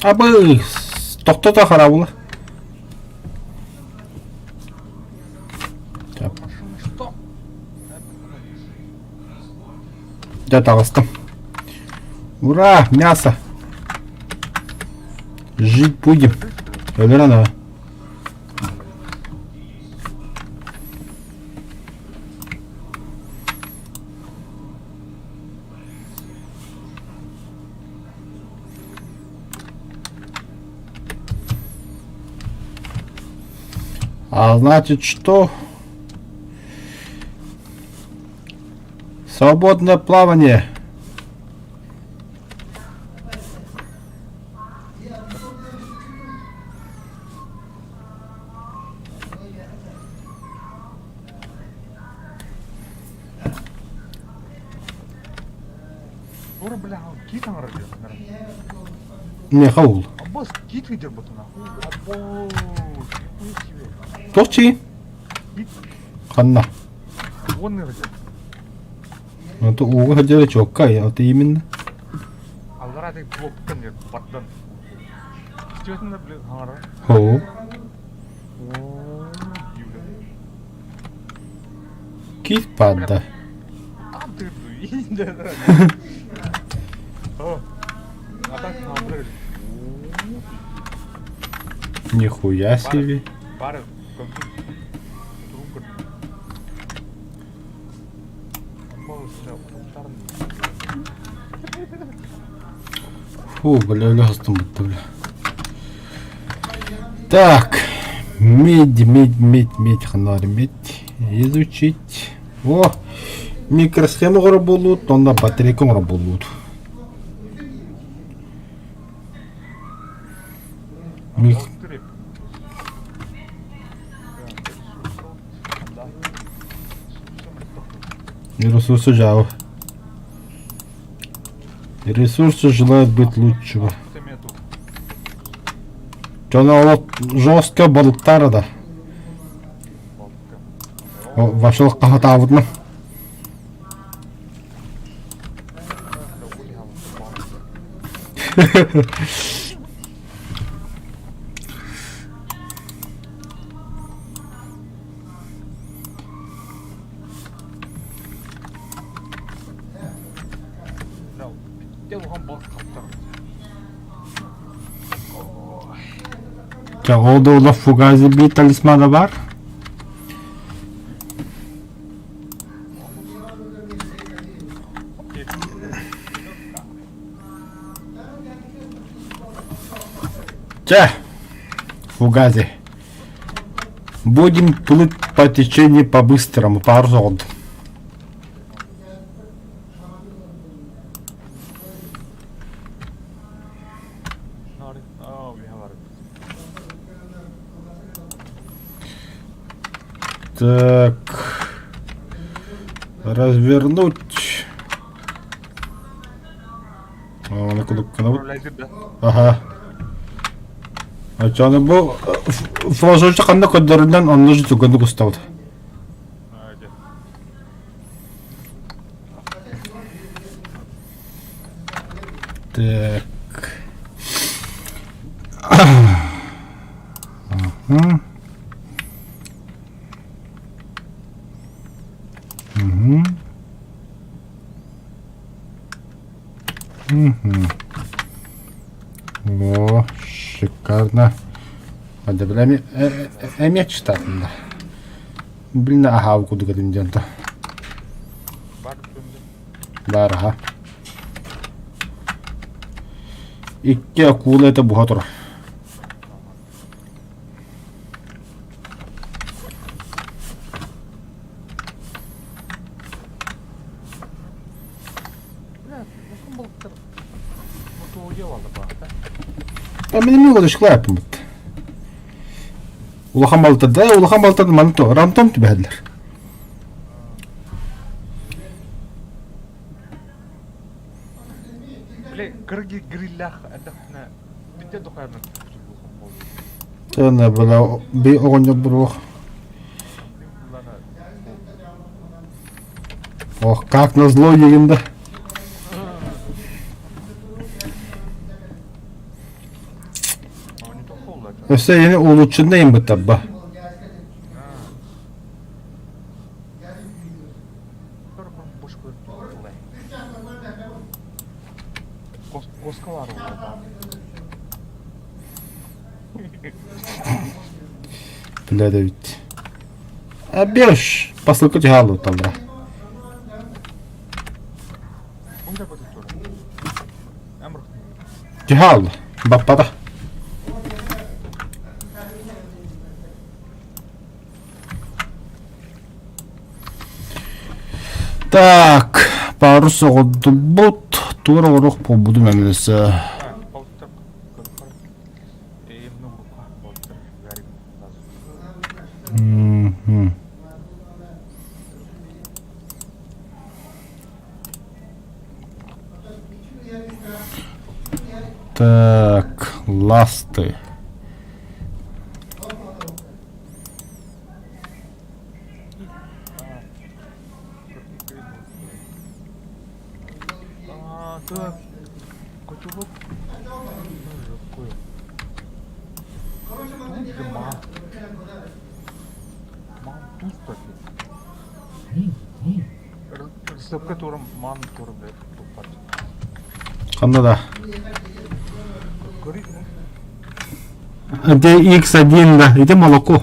Абы, тохтото харабыла. Дьэ таҕыстым. Ура, мясо! Жить будем. Өлөрөн аа. А значит что? Свободное плавание. Миэхэ уул. Туох чиин? Ханна? Уонна сылдьар. Это ууга сылдьара чуоккай, это именно. Аллараа тек блоктан баттан. Истибэтин да блин хаҥара. Хоо. Кит падда. Там ты А так Нихуя себе. Бары Фу, бля, өлө сыстым бутта, бля. Так, медь, медь, медь, медь, ханар, медь. Изучить. О, микросхема оҥоро буолуут, онно батарейка оҥоро буолуут. Мик... Ресурсы Java. Ресурсы желают быть лучшего. Дьоно олох жестко балыктаара да. Вообще хаһатаабытынан. Чэ, ол да олох фугази биир талисмана баар. Чэ, фугази. Будем плыть по течению по-быстрому, пару соҕурдум. Так, развернуть. Аны кнопканы Аха. Очону бу флажочок ханна көрдөрүллэн онно же түгэнник устабыт. Так. Ага. Угу. Угу. О, шикарно. Hadi бля, эмиэ читатында. Блин, аһаа кудук этим диэн то. Баар аха. Икки акула это буһа турар. А мин эмиэ шклааппын Улахан балтарда, улахан балтарда маны рантом түбэһэллэр. Бile кырги гриллах эдэхнэ бүтэ духайна Тына была би оҕонньор буруох. Ох, как назло егин да. Өссө yeni улучшенный бытарба. Бля эбит. А беш, посылка түһэ Түһэ баппата. Так, парус оҕордубут, туора оҕоруох буолбутум эмилесе. Мгм. Так, ласты. А, так. Котелок. Какой? Тут же мам. Мам тут Сөпкө туран мам тур блядь туппат. Ханна да? Көрүй. DX1 да. Иди молоко.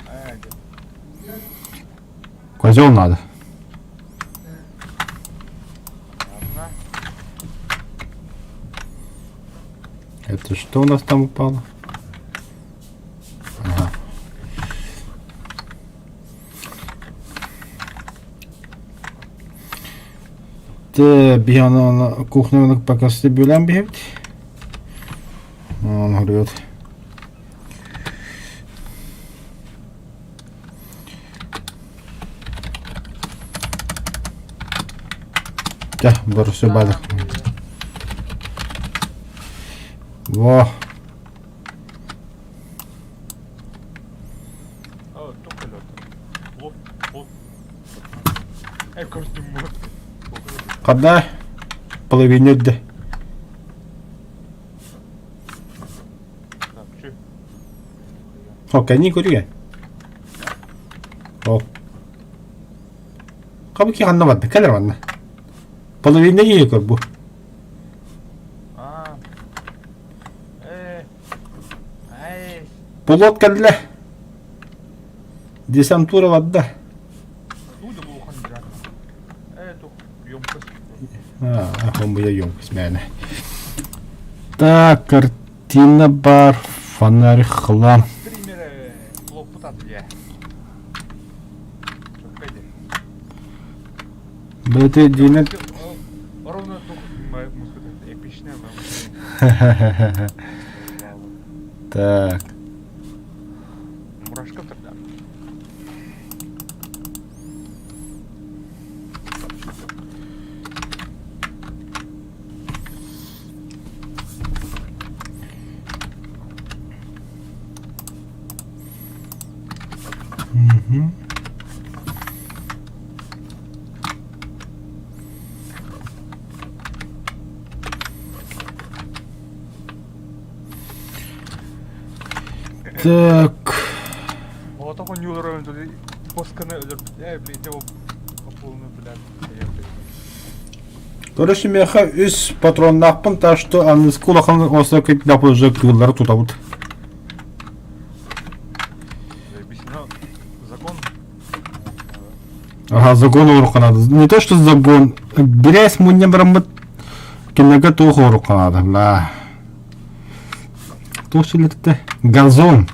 Э, Козел надо. Ладно. Это что у нас там упало? Ага. Те биһи кухняны пока бүлэн биһибит. Он говорит. Дьэ, борусу бадах. Во. О, только лед. Лоп, лоп. Э, каждый мод. Когда половине д. Так, че? Окей, не көрүгэн. О. Кабыки ханна барда, кэлэр манна. Половина ийэ көр бу. А. Э. Ай. Пулот кэллэ. Десантура барда. Дуда булхан дирак. Э, тух, емкость. А, он будет емкость мээнэ. Так, картина бар, фонарь, хлам. Стримеры лопутат я. Бэти динет. Ровно дух музыка эпичная. Так. Мурашка тогда. Угу. Так. Молоток он юлар посканы өлөр. Э, блин, его полный, блядь. Короче, миэхэ үс патроннаахпын, так что аныгыскы улахан оса кыйдап уже кыыллары тутабыт. Закон. Ага, загон оруқанады. Не то, что загон. Грязь мунньа бараммыт кинегэ туох оруқанады. Бла. Туох сүлэтте? Газон.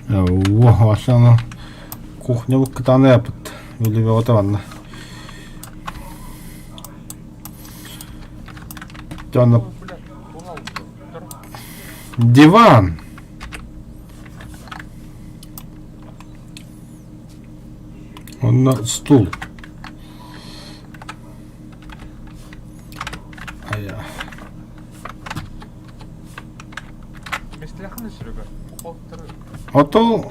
О, ашаны кухня кытааны япыт. Үлүбэҕэ манна. Дьоно диван. Онно стул. Айа. Ото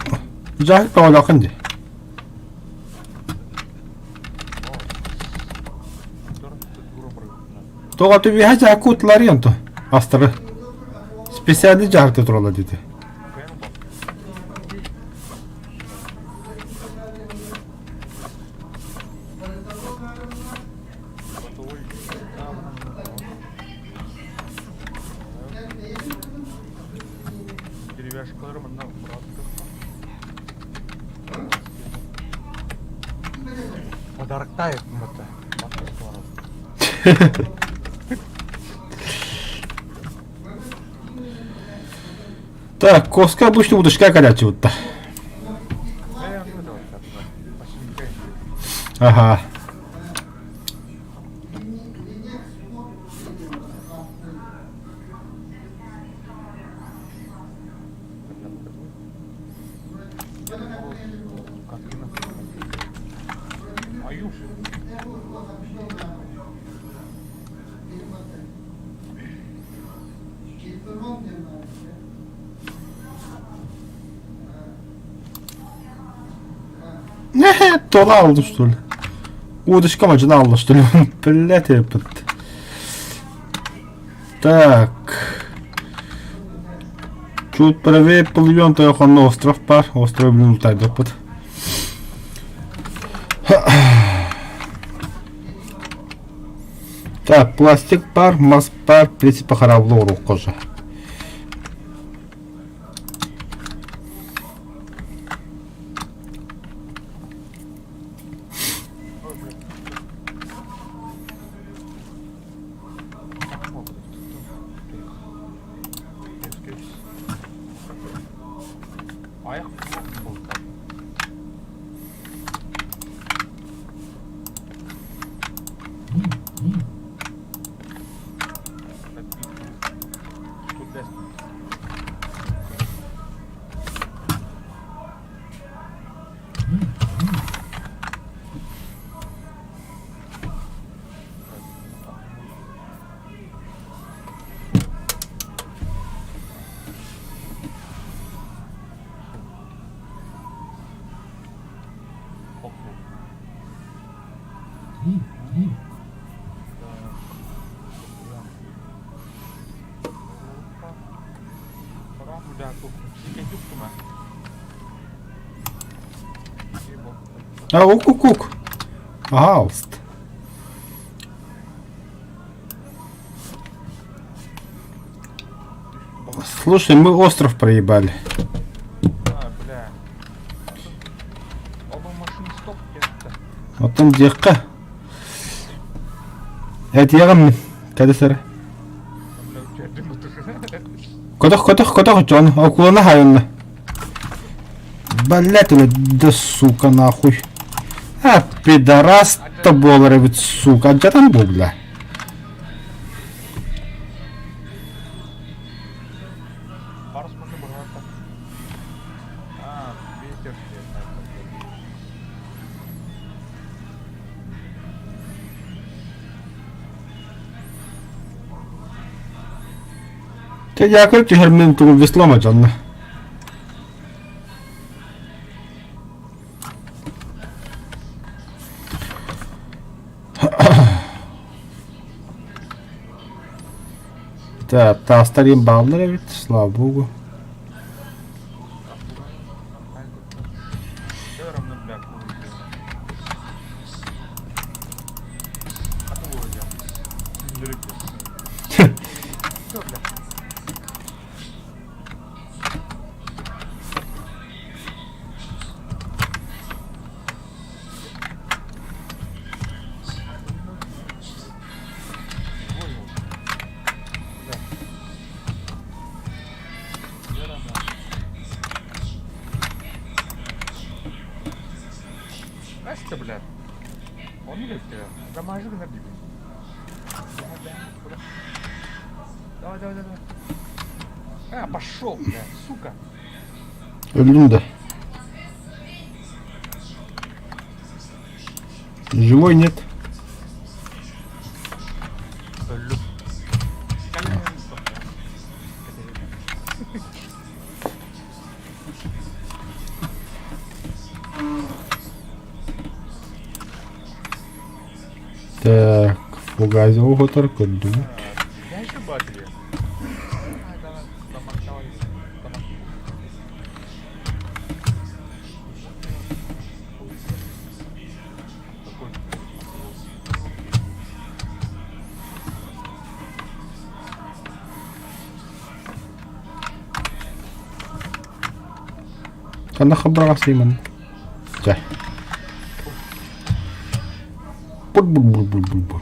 дьаһык бөҕөлөөххүн дии. Тоҕо түбүһэ дьаакка утуларый онто астары специальный дьаһалта тураллар диэтэ. Деревяшкалары манна Подароктаев мата. Так, коска обычно удушка калячивутта. Ага. Тоҕо алды что ли? Удочка мадьына алла что ли? Блядь, епт. Так. Чуть правее плывем, то на остров пар. Остров, блин, утайдаппыт. Так, пластик пар, мас пар, в принципе, хараблы уруккожа. Ой, блядь. О, блядь, тут, тут. Айах булка. Тут десь. А, ук-ук-ук. Галст. Слушай, мы остров проебали. А, бля. Оба машин стоп где-то. Оттон диэххэ. Этиэҕим кэдэ сэр. Бля, у тебя дым тоже. Котох, котох, котох, Джон. Окулана хайынна. Блять, да сука, нахуй. А, пидорас-то буолар эбит, сука. Алдьатан бу, бля. Парус можно брать. А, ветер. Чэ, дьаакыр түһэр мин тугу веслома дьонно. Так, таастар им бааллар эбит, слава богу. Настя, блядь. Он или Дамажик на Давай, давай, давай. А, пошел, блядь, сука. Өллүм да. Живой нет? Өллүм. Так, фугазил угутар көрдүбүт. Ханна хабраҕас Симон. Чэ. Бур-бур-бур-бур-бур-бур.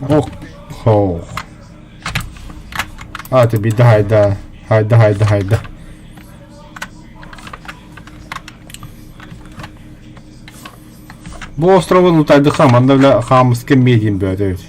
Ох, ох. А, ты беда, хайда. Хайда, хайда, хайда. Бу островы лутайдыха, манна бля хаамыска медиин бөөтө эбит.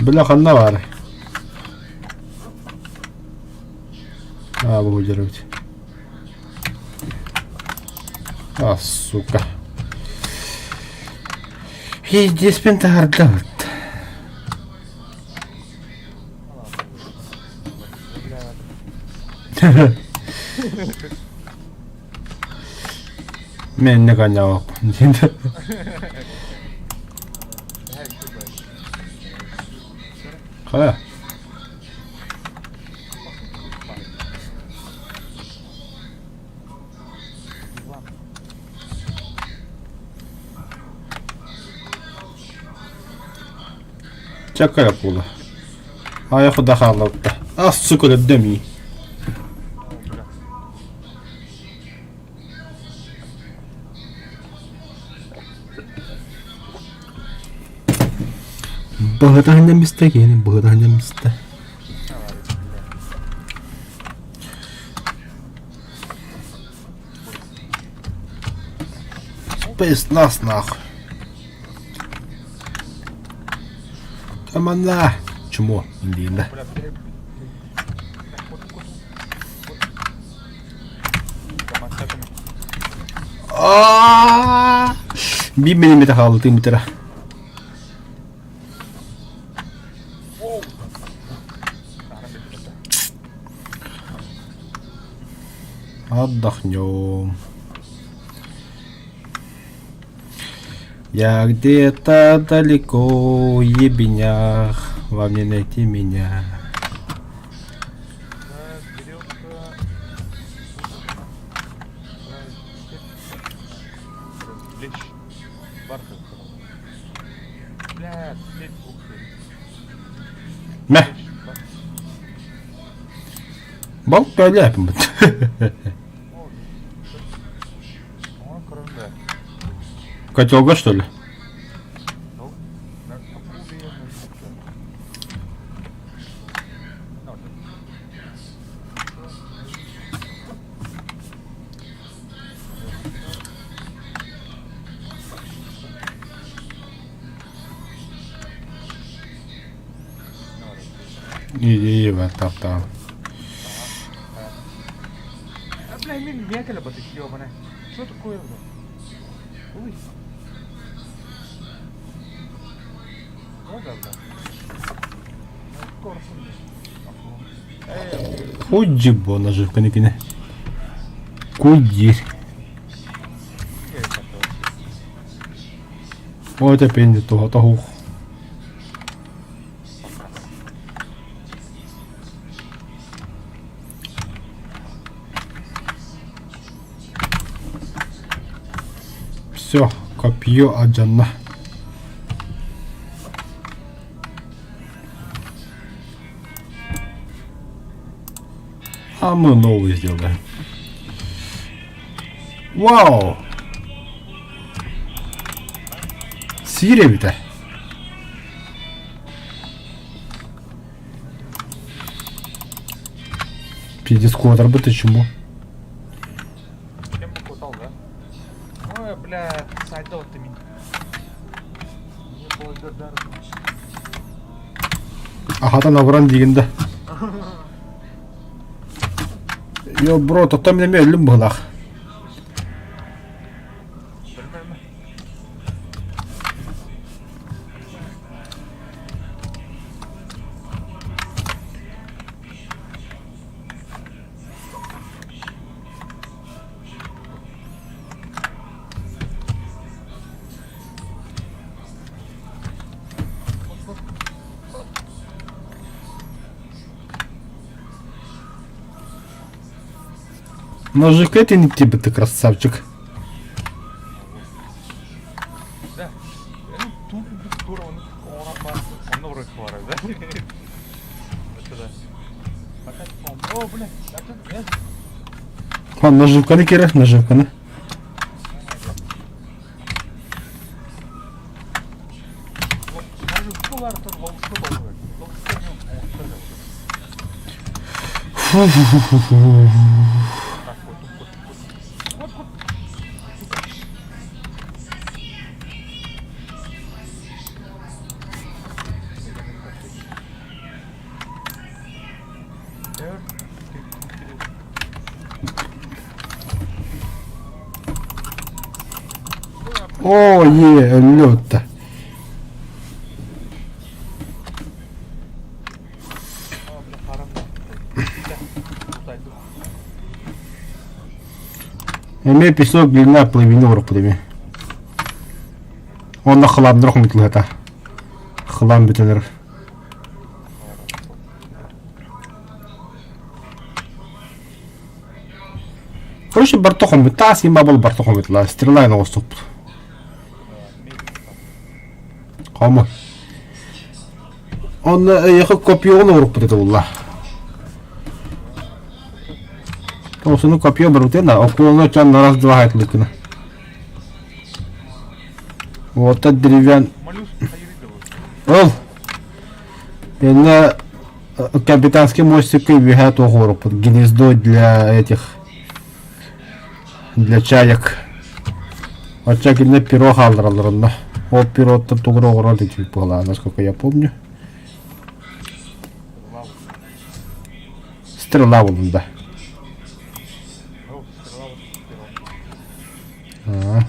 Бля ханна баарый? А, бу выдерживать. А, сука. Пиздеспин таһырдабыт. Мен не коньяк. Хайа? Чакка буола. Айах да хааллыбыта. Ас сука өлөрдөм Быһыта мистэ киһини быһыта мистэ. Спецназ нахуй. Тамана. Чмо, Лина. Биир миллиметр хаалла тыыммыттара. Отдохнем. Я где-то далеко, ебенях, вам не найти меня. Мэ. Балык бөлөөпүммүт. Котелга, что ли? Иди, таптаан. Бля, мин мекеле баты ёбаная. Что такое, бля? Ой. Ну да, бля. Худжибо наживка кине. Кудир. Ой, это пенди туха тахух. Все, копье адьанна. А мы новый сделаем. Вау! Сиир эбитэ. Пиздец, куотарбыт чему? Кем кутал, да? Ой, бля, сайдал ты меня. Неблагодарный. Ахатан абыран диигин да. Йо, бро, тоттон мин эмиэ өллүм быһылаах. Ножик это не тебе, ты красавчик. Да. Он наживканы керек, наживканы. Фу-фу-фу-фу. Оо, е, өллө утта. Эмиэ песок глина плавины урукпут эми. Онно хламнар хомутулата. Хлам бүтэлэр. Короче, барта хомут. Таас има бол барта хомутла. Стрела оҕуступпут. Хомо. Онно эйиэхэ копьеҕун оҥорукпут этэ булла. Осуну копье барбытын да, окуолуна чан раз два хайтлыкына. Вот деревян. Ол. Инна капитанский мостикка үөһэ туох оҥоруппут гнездо для этих для чаек. Оччо кинилэр перо хааллараллар онно. Ол пероттан тугу эрэ оҥорор этибит буолаа, насколько я помню. Стрела буллум да. Аа.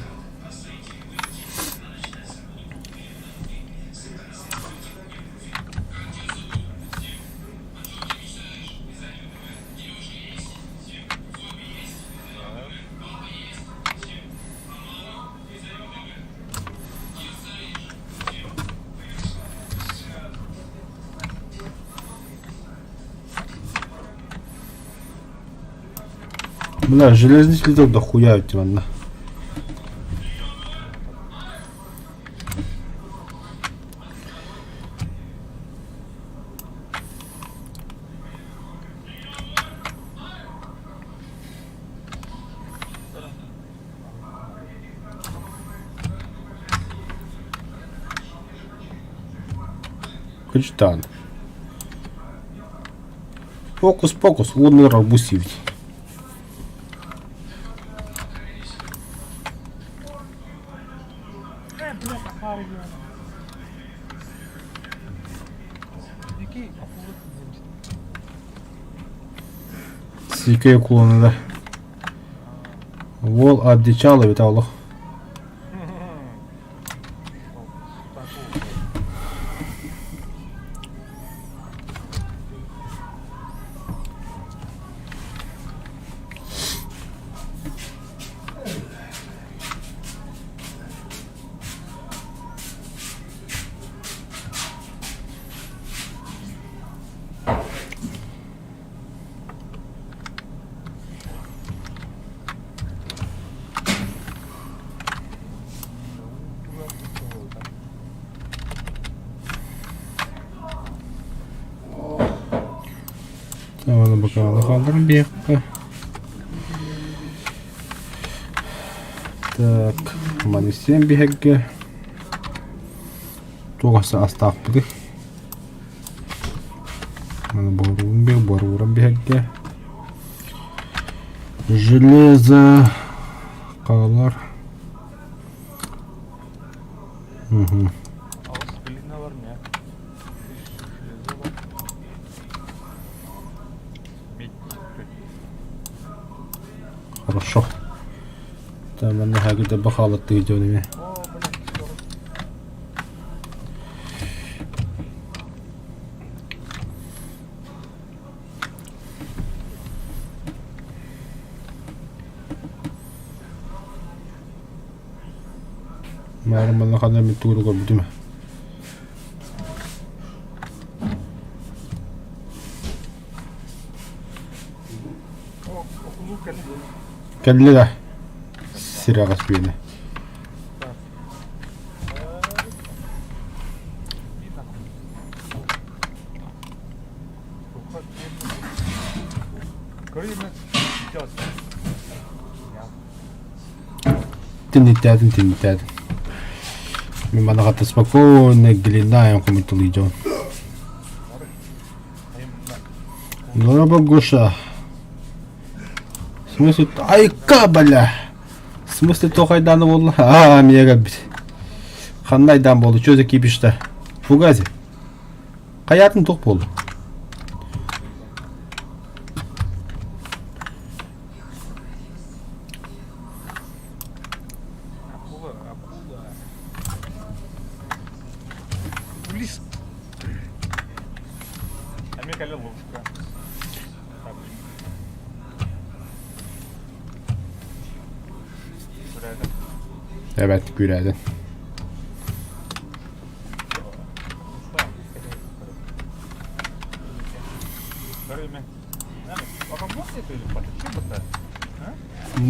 Бля, железный слиток дохуя у тебя, Качтан. Фокус-покус, лунный арбуз сивить. Сикэй уклоны да. Уол одичал эбит олох. Ону бакаалы хаалларан биэххэ. Так, маны сиэн биһэргэ туох астаахпытый? Маны боруун биэ, борууран биһэргэ. Железо хаалар. Угу. Хорошо. Там манна хагыда бахалаттыы дьон Маар манна ханна эмит тугу көрбүтүм. Кэллэ да сирэҕэс бүөнэ. Тинниттээтин тинниттээтин. Мин манаҕата спокойно глина хомуйталыы дьон. Дороба Гоша. В смысле? Айка, бля! В смысле туох айдаана буолла? Аа, миэ кэлбит. Ханна айдаан буолла? Чё за кипиш-то? Фугази. Хайаатын туох буолла? Акула, акула. Близ. Эмиэ кэлэ ловушка. Evet, günaydın.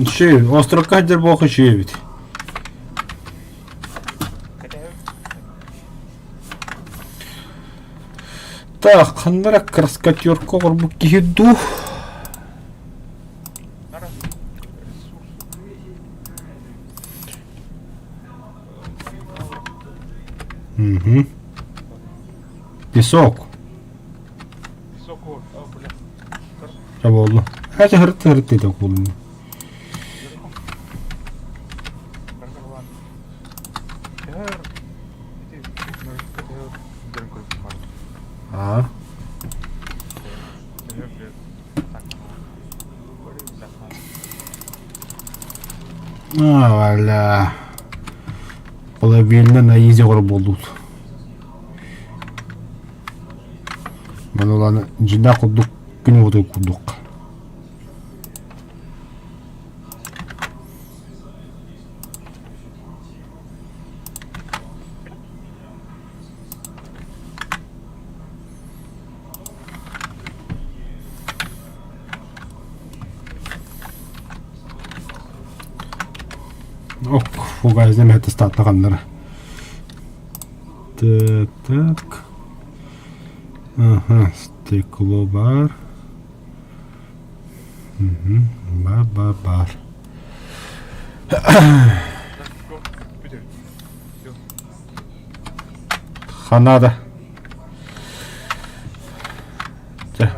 Ши, острокка дьэр буох үчүгэй эбит. Так, ханна эрэ краскотёрка оҥорбут киһи дуу? Угу. Песок. Буолла. Хата хырыт хырыт диэтэ буолла. Аа. А, валя. Половина на изи буолбут. Маны дьиҥнээх курдук күн уотун курдук. Ок, фугазем это статаханнара. Так, так. Ага, стекло бар. Угу, ба-ба-бар. Ханада. Чэ.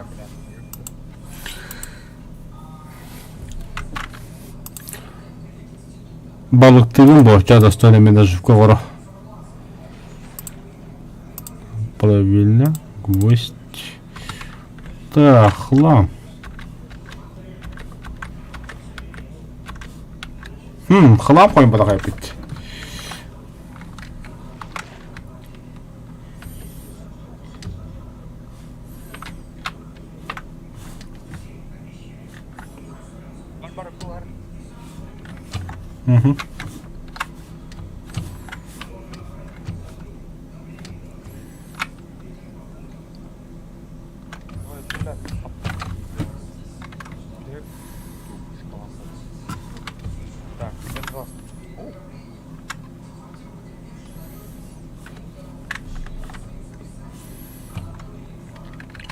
Балыктыыбын буочча достойно мен наживка оҕоро. Правильно, гвоздь. Так, хлам. Хм, хлам хойбатах эпит. Угу.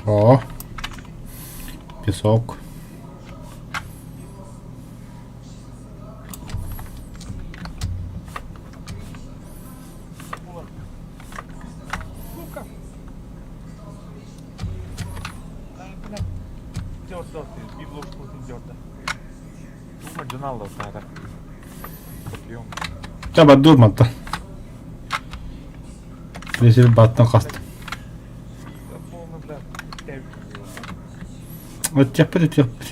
О, песок. Чэ, бардуур мантан. Бэсир бааттан хаста. Өттүөхпүт өттүөхпүт.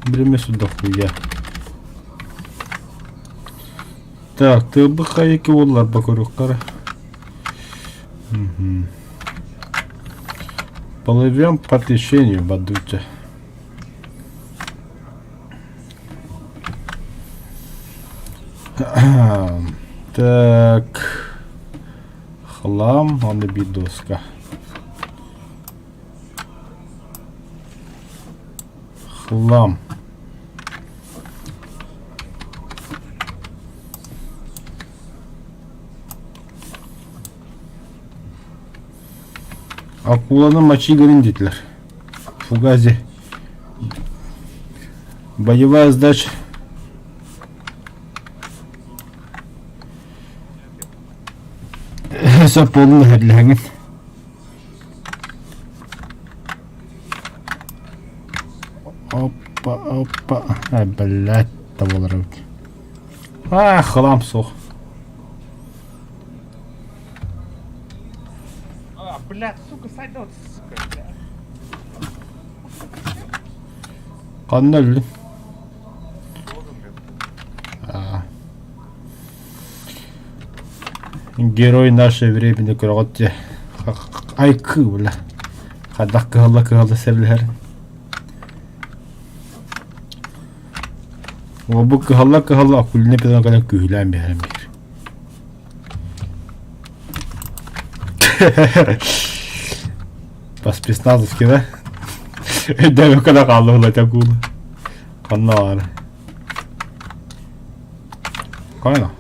Биримэ судохуя. Так, тыылбыт хайыки уолларба көрүөххэ Угу. Плывем по течению, Бадуча. Так. Хлам, он и доска. Хлам. Акуланы мочи гырын диэтилэр. Фугази. Боевая сдача. Сөп буоллун иһэрлэһэҥин. Опа, опа. Ай, блядь, табалар эбит. А, хлам суох. А, блядь, сука, сойдет, сука, блядь. Ханна өллүн? Богом, блядь. Аа. Герой нашего времени көрөҕүт дьэ. Айкыы бля. Хайдах кыһалла-кыһалла сэбилэһэр. Бу кыһалла-кыһалла Акулина Петровна кэлэн күүһүлээн биэрэн биэр. По спецназовски, да? Өйдөөбөккө да хаалла була акула. Ханна баар? Хайна?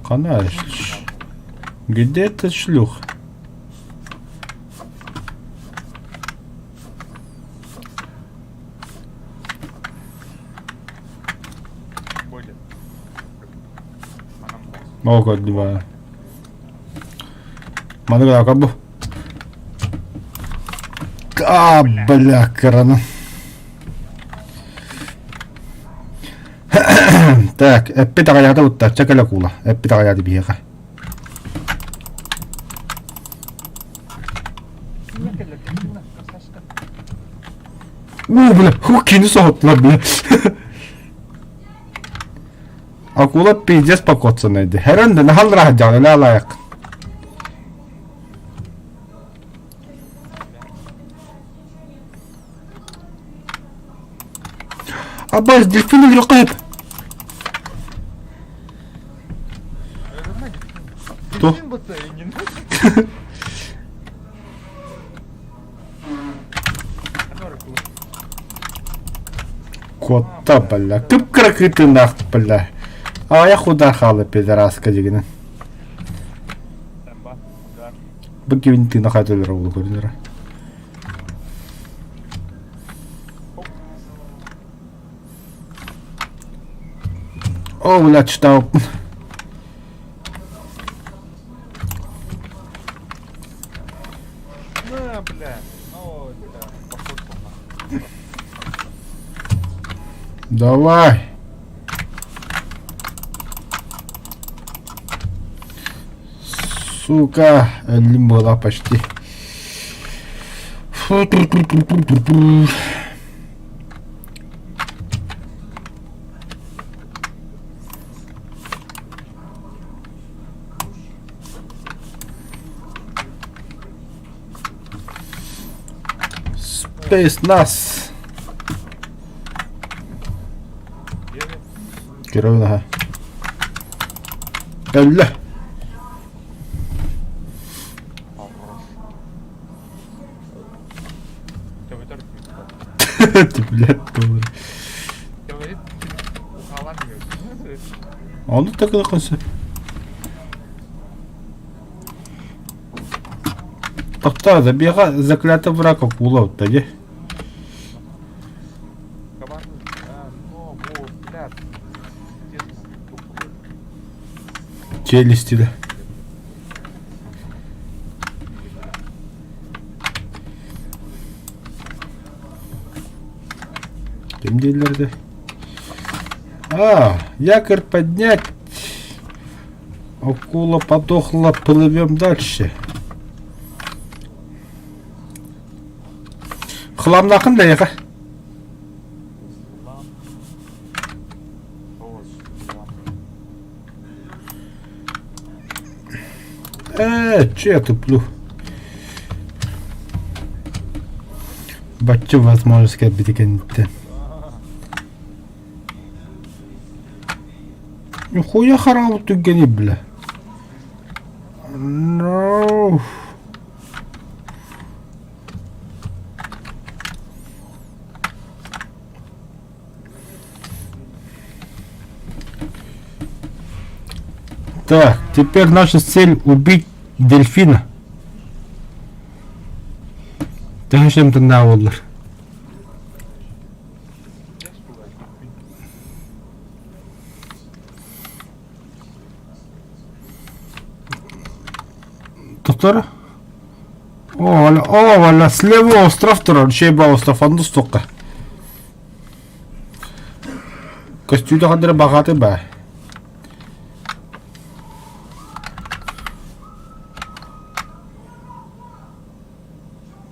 Ханна? Где этот шлюх? Были. Ол көрдүм Маны гына бу. А, бля, кыраны. Так, эппит аҕайаата буттарча кэлэ куула. Эппит аҕайааты биһиэхэ. Уу, бля, ху, кини соһуттулар, бля. Акула пиздец покоцанный ди. Хэрэн да нахал раһдьаҕын ла лайык. Аббас, дельфин ракет. Кто? Куотта, бля. Кып-кыра кыытынаах, бля. Аҕыйах удар хаалла пидораска дьигинэн. Бу кибин тыына хатылар ол көрүнэрэ. О, бля, читал. На, бля. Ой, бля. Пошел нахуй. Давай. Сука, өллүм буола почти. Фу Space Nas. Көрөбүн аха. Өллө. Блядь, Ону да гыныаххын сөп. Тохтоо, забега заклятый враг акула вот дии. Челюсти да. Ким дииллэр да? А, якорь поднять. Акула подохла, плывем дальше. Хламнахын да яха. Э, че я туплю? Бачча возможность кэлбити кэнниттэн. Нихуя хараабыт түргэний бля. No. Так, теперь наша цель убить дельфина. Төһө тыннаа буоллар. Тохтор. О, о, слева остров турар, Шеба остров, онно стука. Көстүүтэ хандара баҕааты баа.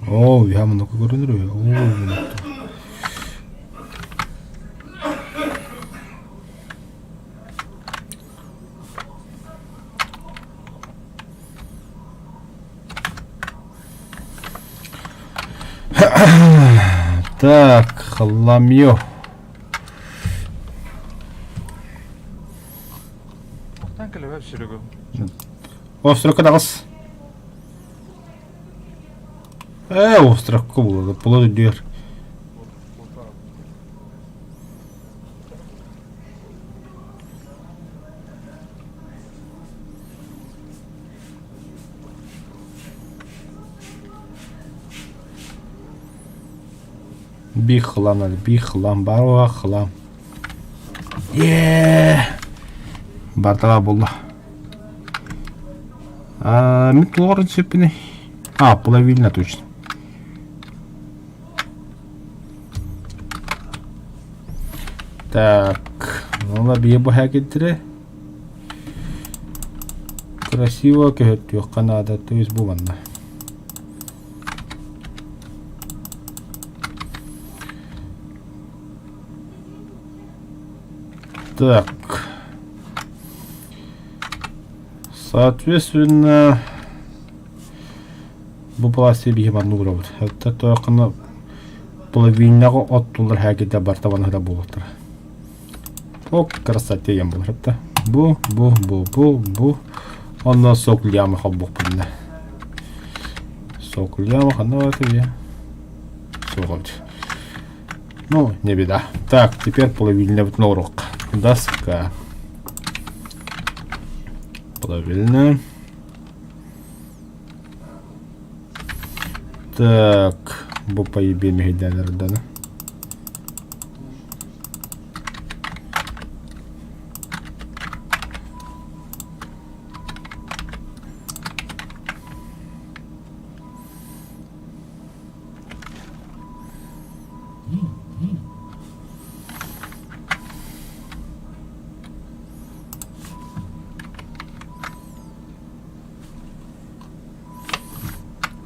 Оо, үһэ муннукка көрүнэр үһү. Оо, муннукта. Так, хламьё. Охтан кэлэбэ сүрүгүм. Острокка таҕыс. Ээ, острокка булады. Пулат үрдүгэр. Биир хлам надо, биир хлам, баар хлам. Е Бартала булла. А, мин туох рецеппиний? А, половина точно. Так, ну бие бу киттире. Красиво көһөттүөххэ наада, то есть бу манна. Так. Соответственно, бу пластик биһи манна уурабыт. Это тоқына половинаҕа оттулар хәките барта баныһыта буолуохтара. О, красота диэн буолар да. Бу, бу, бу, бу, бу. Онно сок лямы холбуохпун да. Сок лямы ханна бар тебе? Суох Ну, не беда. Так, теперь половина урок. Доска. Половина. Так, бу поебе мехидәләрдән.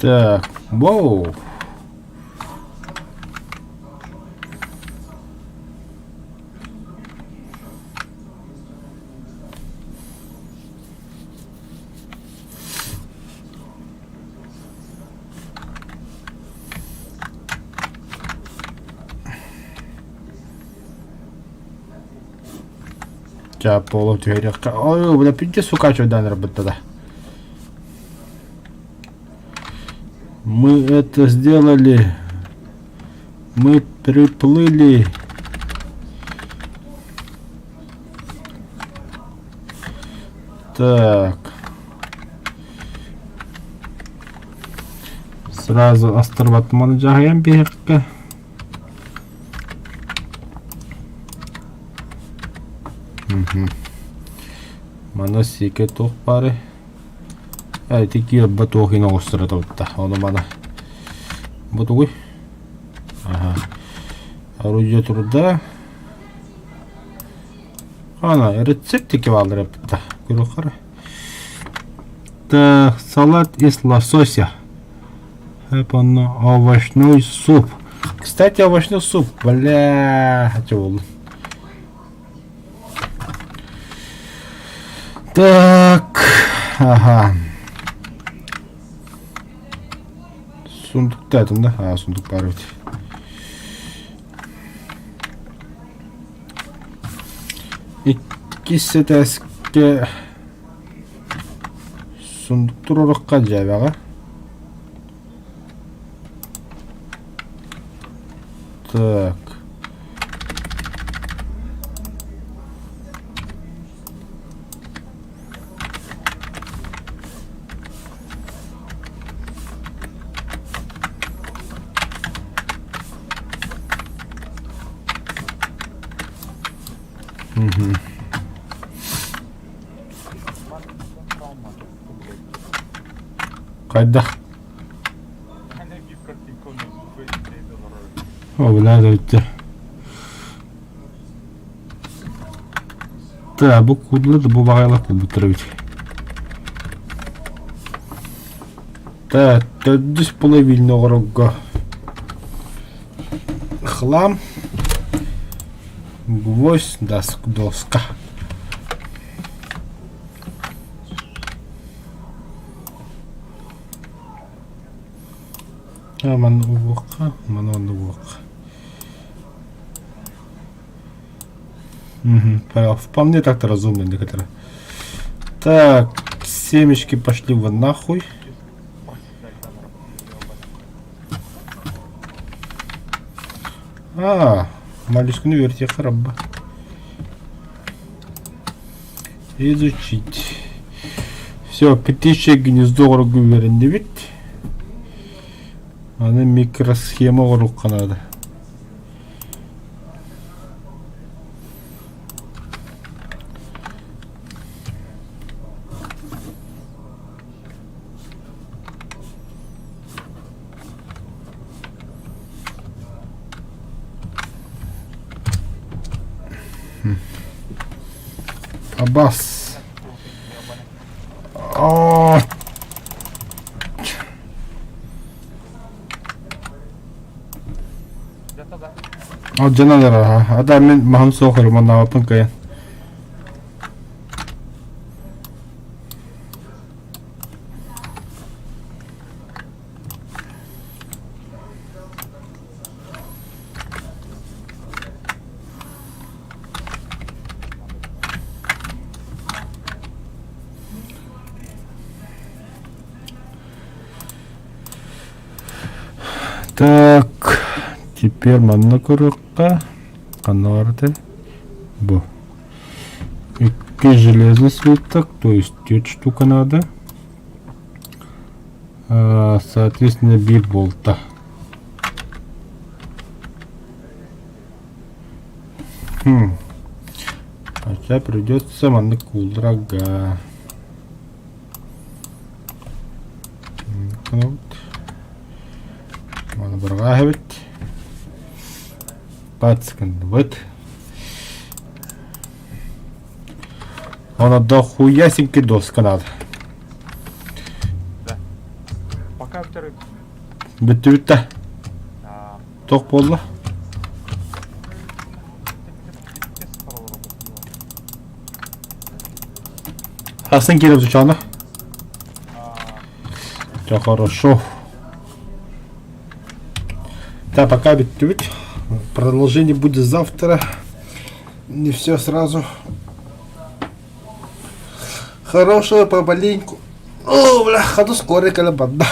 Так, воу. Ча полу түһэриэххэ. Ой, бля, пиздец укачивать работа. Мы это сделали. Мы приплыли. Так. Сразу астырбатманы жаһайан биһиэххэ. Маны сиикэ туох баарый? Ээ, ити киирбэ туох иһин оҕустара тобутта. Ону маны бу тугуй? Аха. Орудие турда. Ана, рецептики баалар эппитта. Көрүөххэ Так, салат из лосося. Онно овощной суп. Кстати, овощной суп. Бля, хочу Так, ага. Сундуктаатым да? Аа, сундук баар эбит. Иккис этээскэ сундук туруорукка дьээбэҕэ. Так. Мгм. Хайдах? О, бля, да Так, бу кудлы да бу баҕайылар кулбуттар эбит. Так, төрдүс половина оҕорорго хлам, гвоздь, доска. А, манна угуохха, маны онно угуохха. Угу, вполне так-то разумно некоторые. Так, семечки пошли в нахуй. А, моллюсканы үөрэтиэххэ рабба. Изучить. Все, птичье гнездо оҕорго үөрэннибит. Аны микросхема оҥоруохха наада. Абас. О! Алдьанан эрэр Ада мин маһым суох ремоннаабаппын кыайан. Так, теперь манна көрүөххэ. Ханна баар этэй? Бу. Икки железный слиток, то есть 4 штука надо. Соответственно, биир болта. Хм. Хотя придется маннык куулларга. Вот. Маны бырҕаа эбит. Пацканбыт. Она дохуясенький доска надо. Да. Пока второй. Бүттүбүт да. Тох буолла? Хасын киирэ сучаана? Все хорошо. Да, пока бүттүбүт. Продолжение будет завтра. Не все сразу. Хорошего помаленьку. О, бля, ходу скоро кэлэн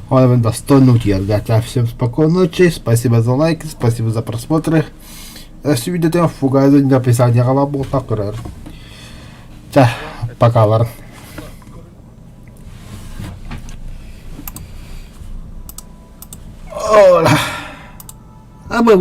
Он достойно утверждать. Всем спокойной ночи. Спасибо за лайки, спасибо за просмотры. Өссө видео фугазы написание буолта көрөр. Чэ, пока Ола. А мы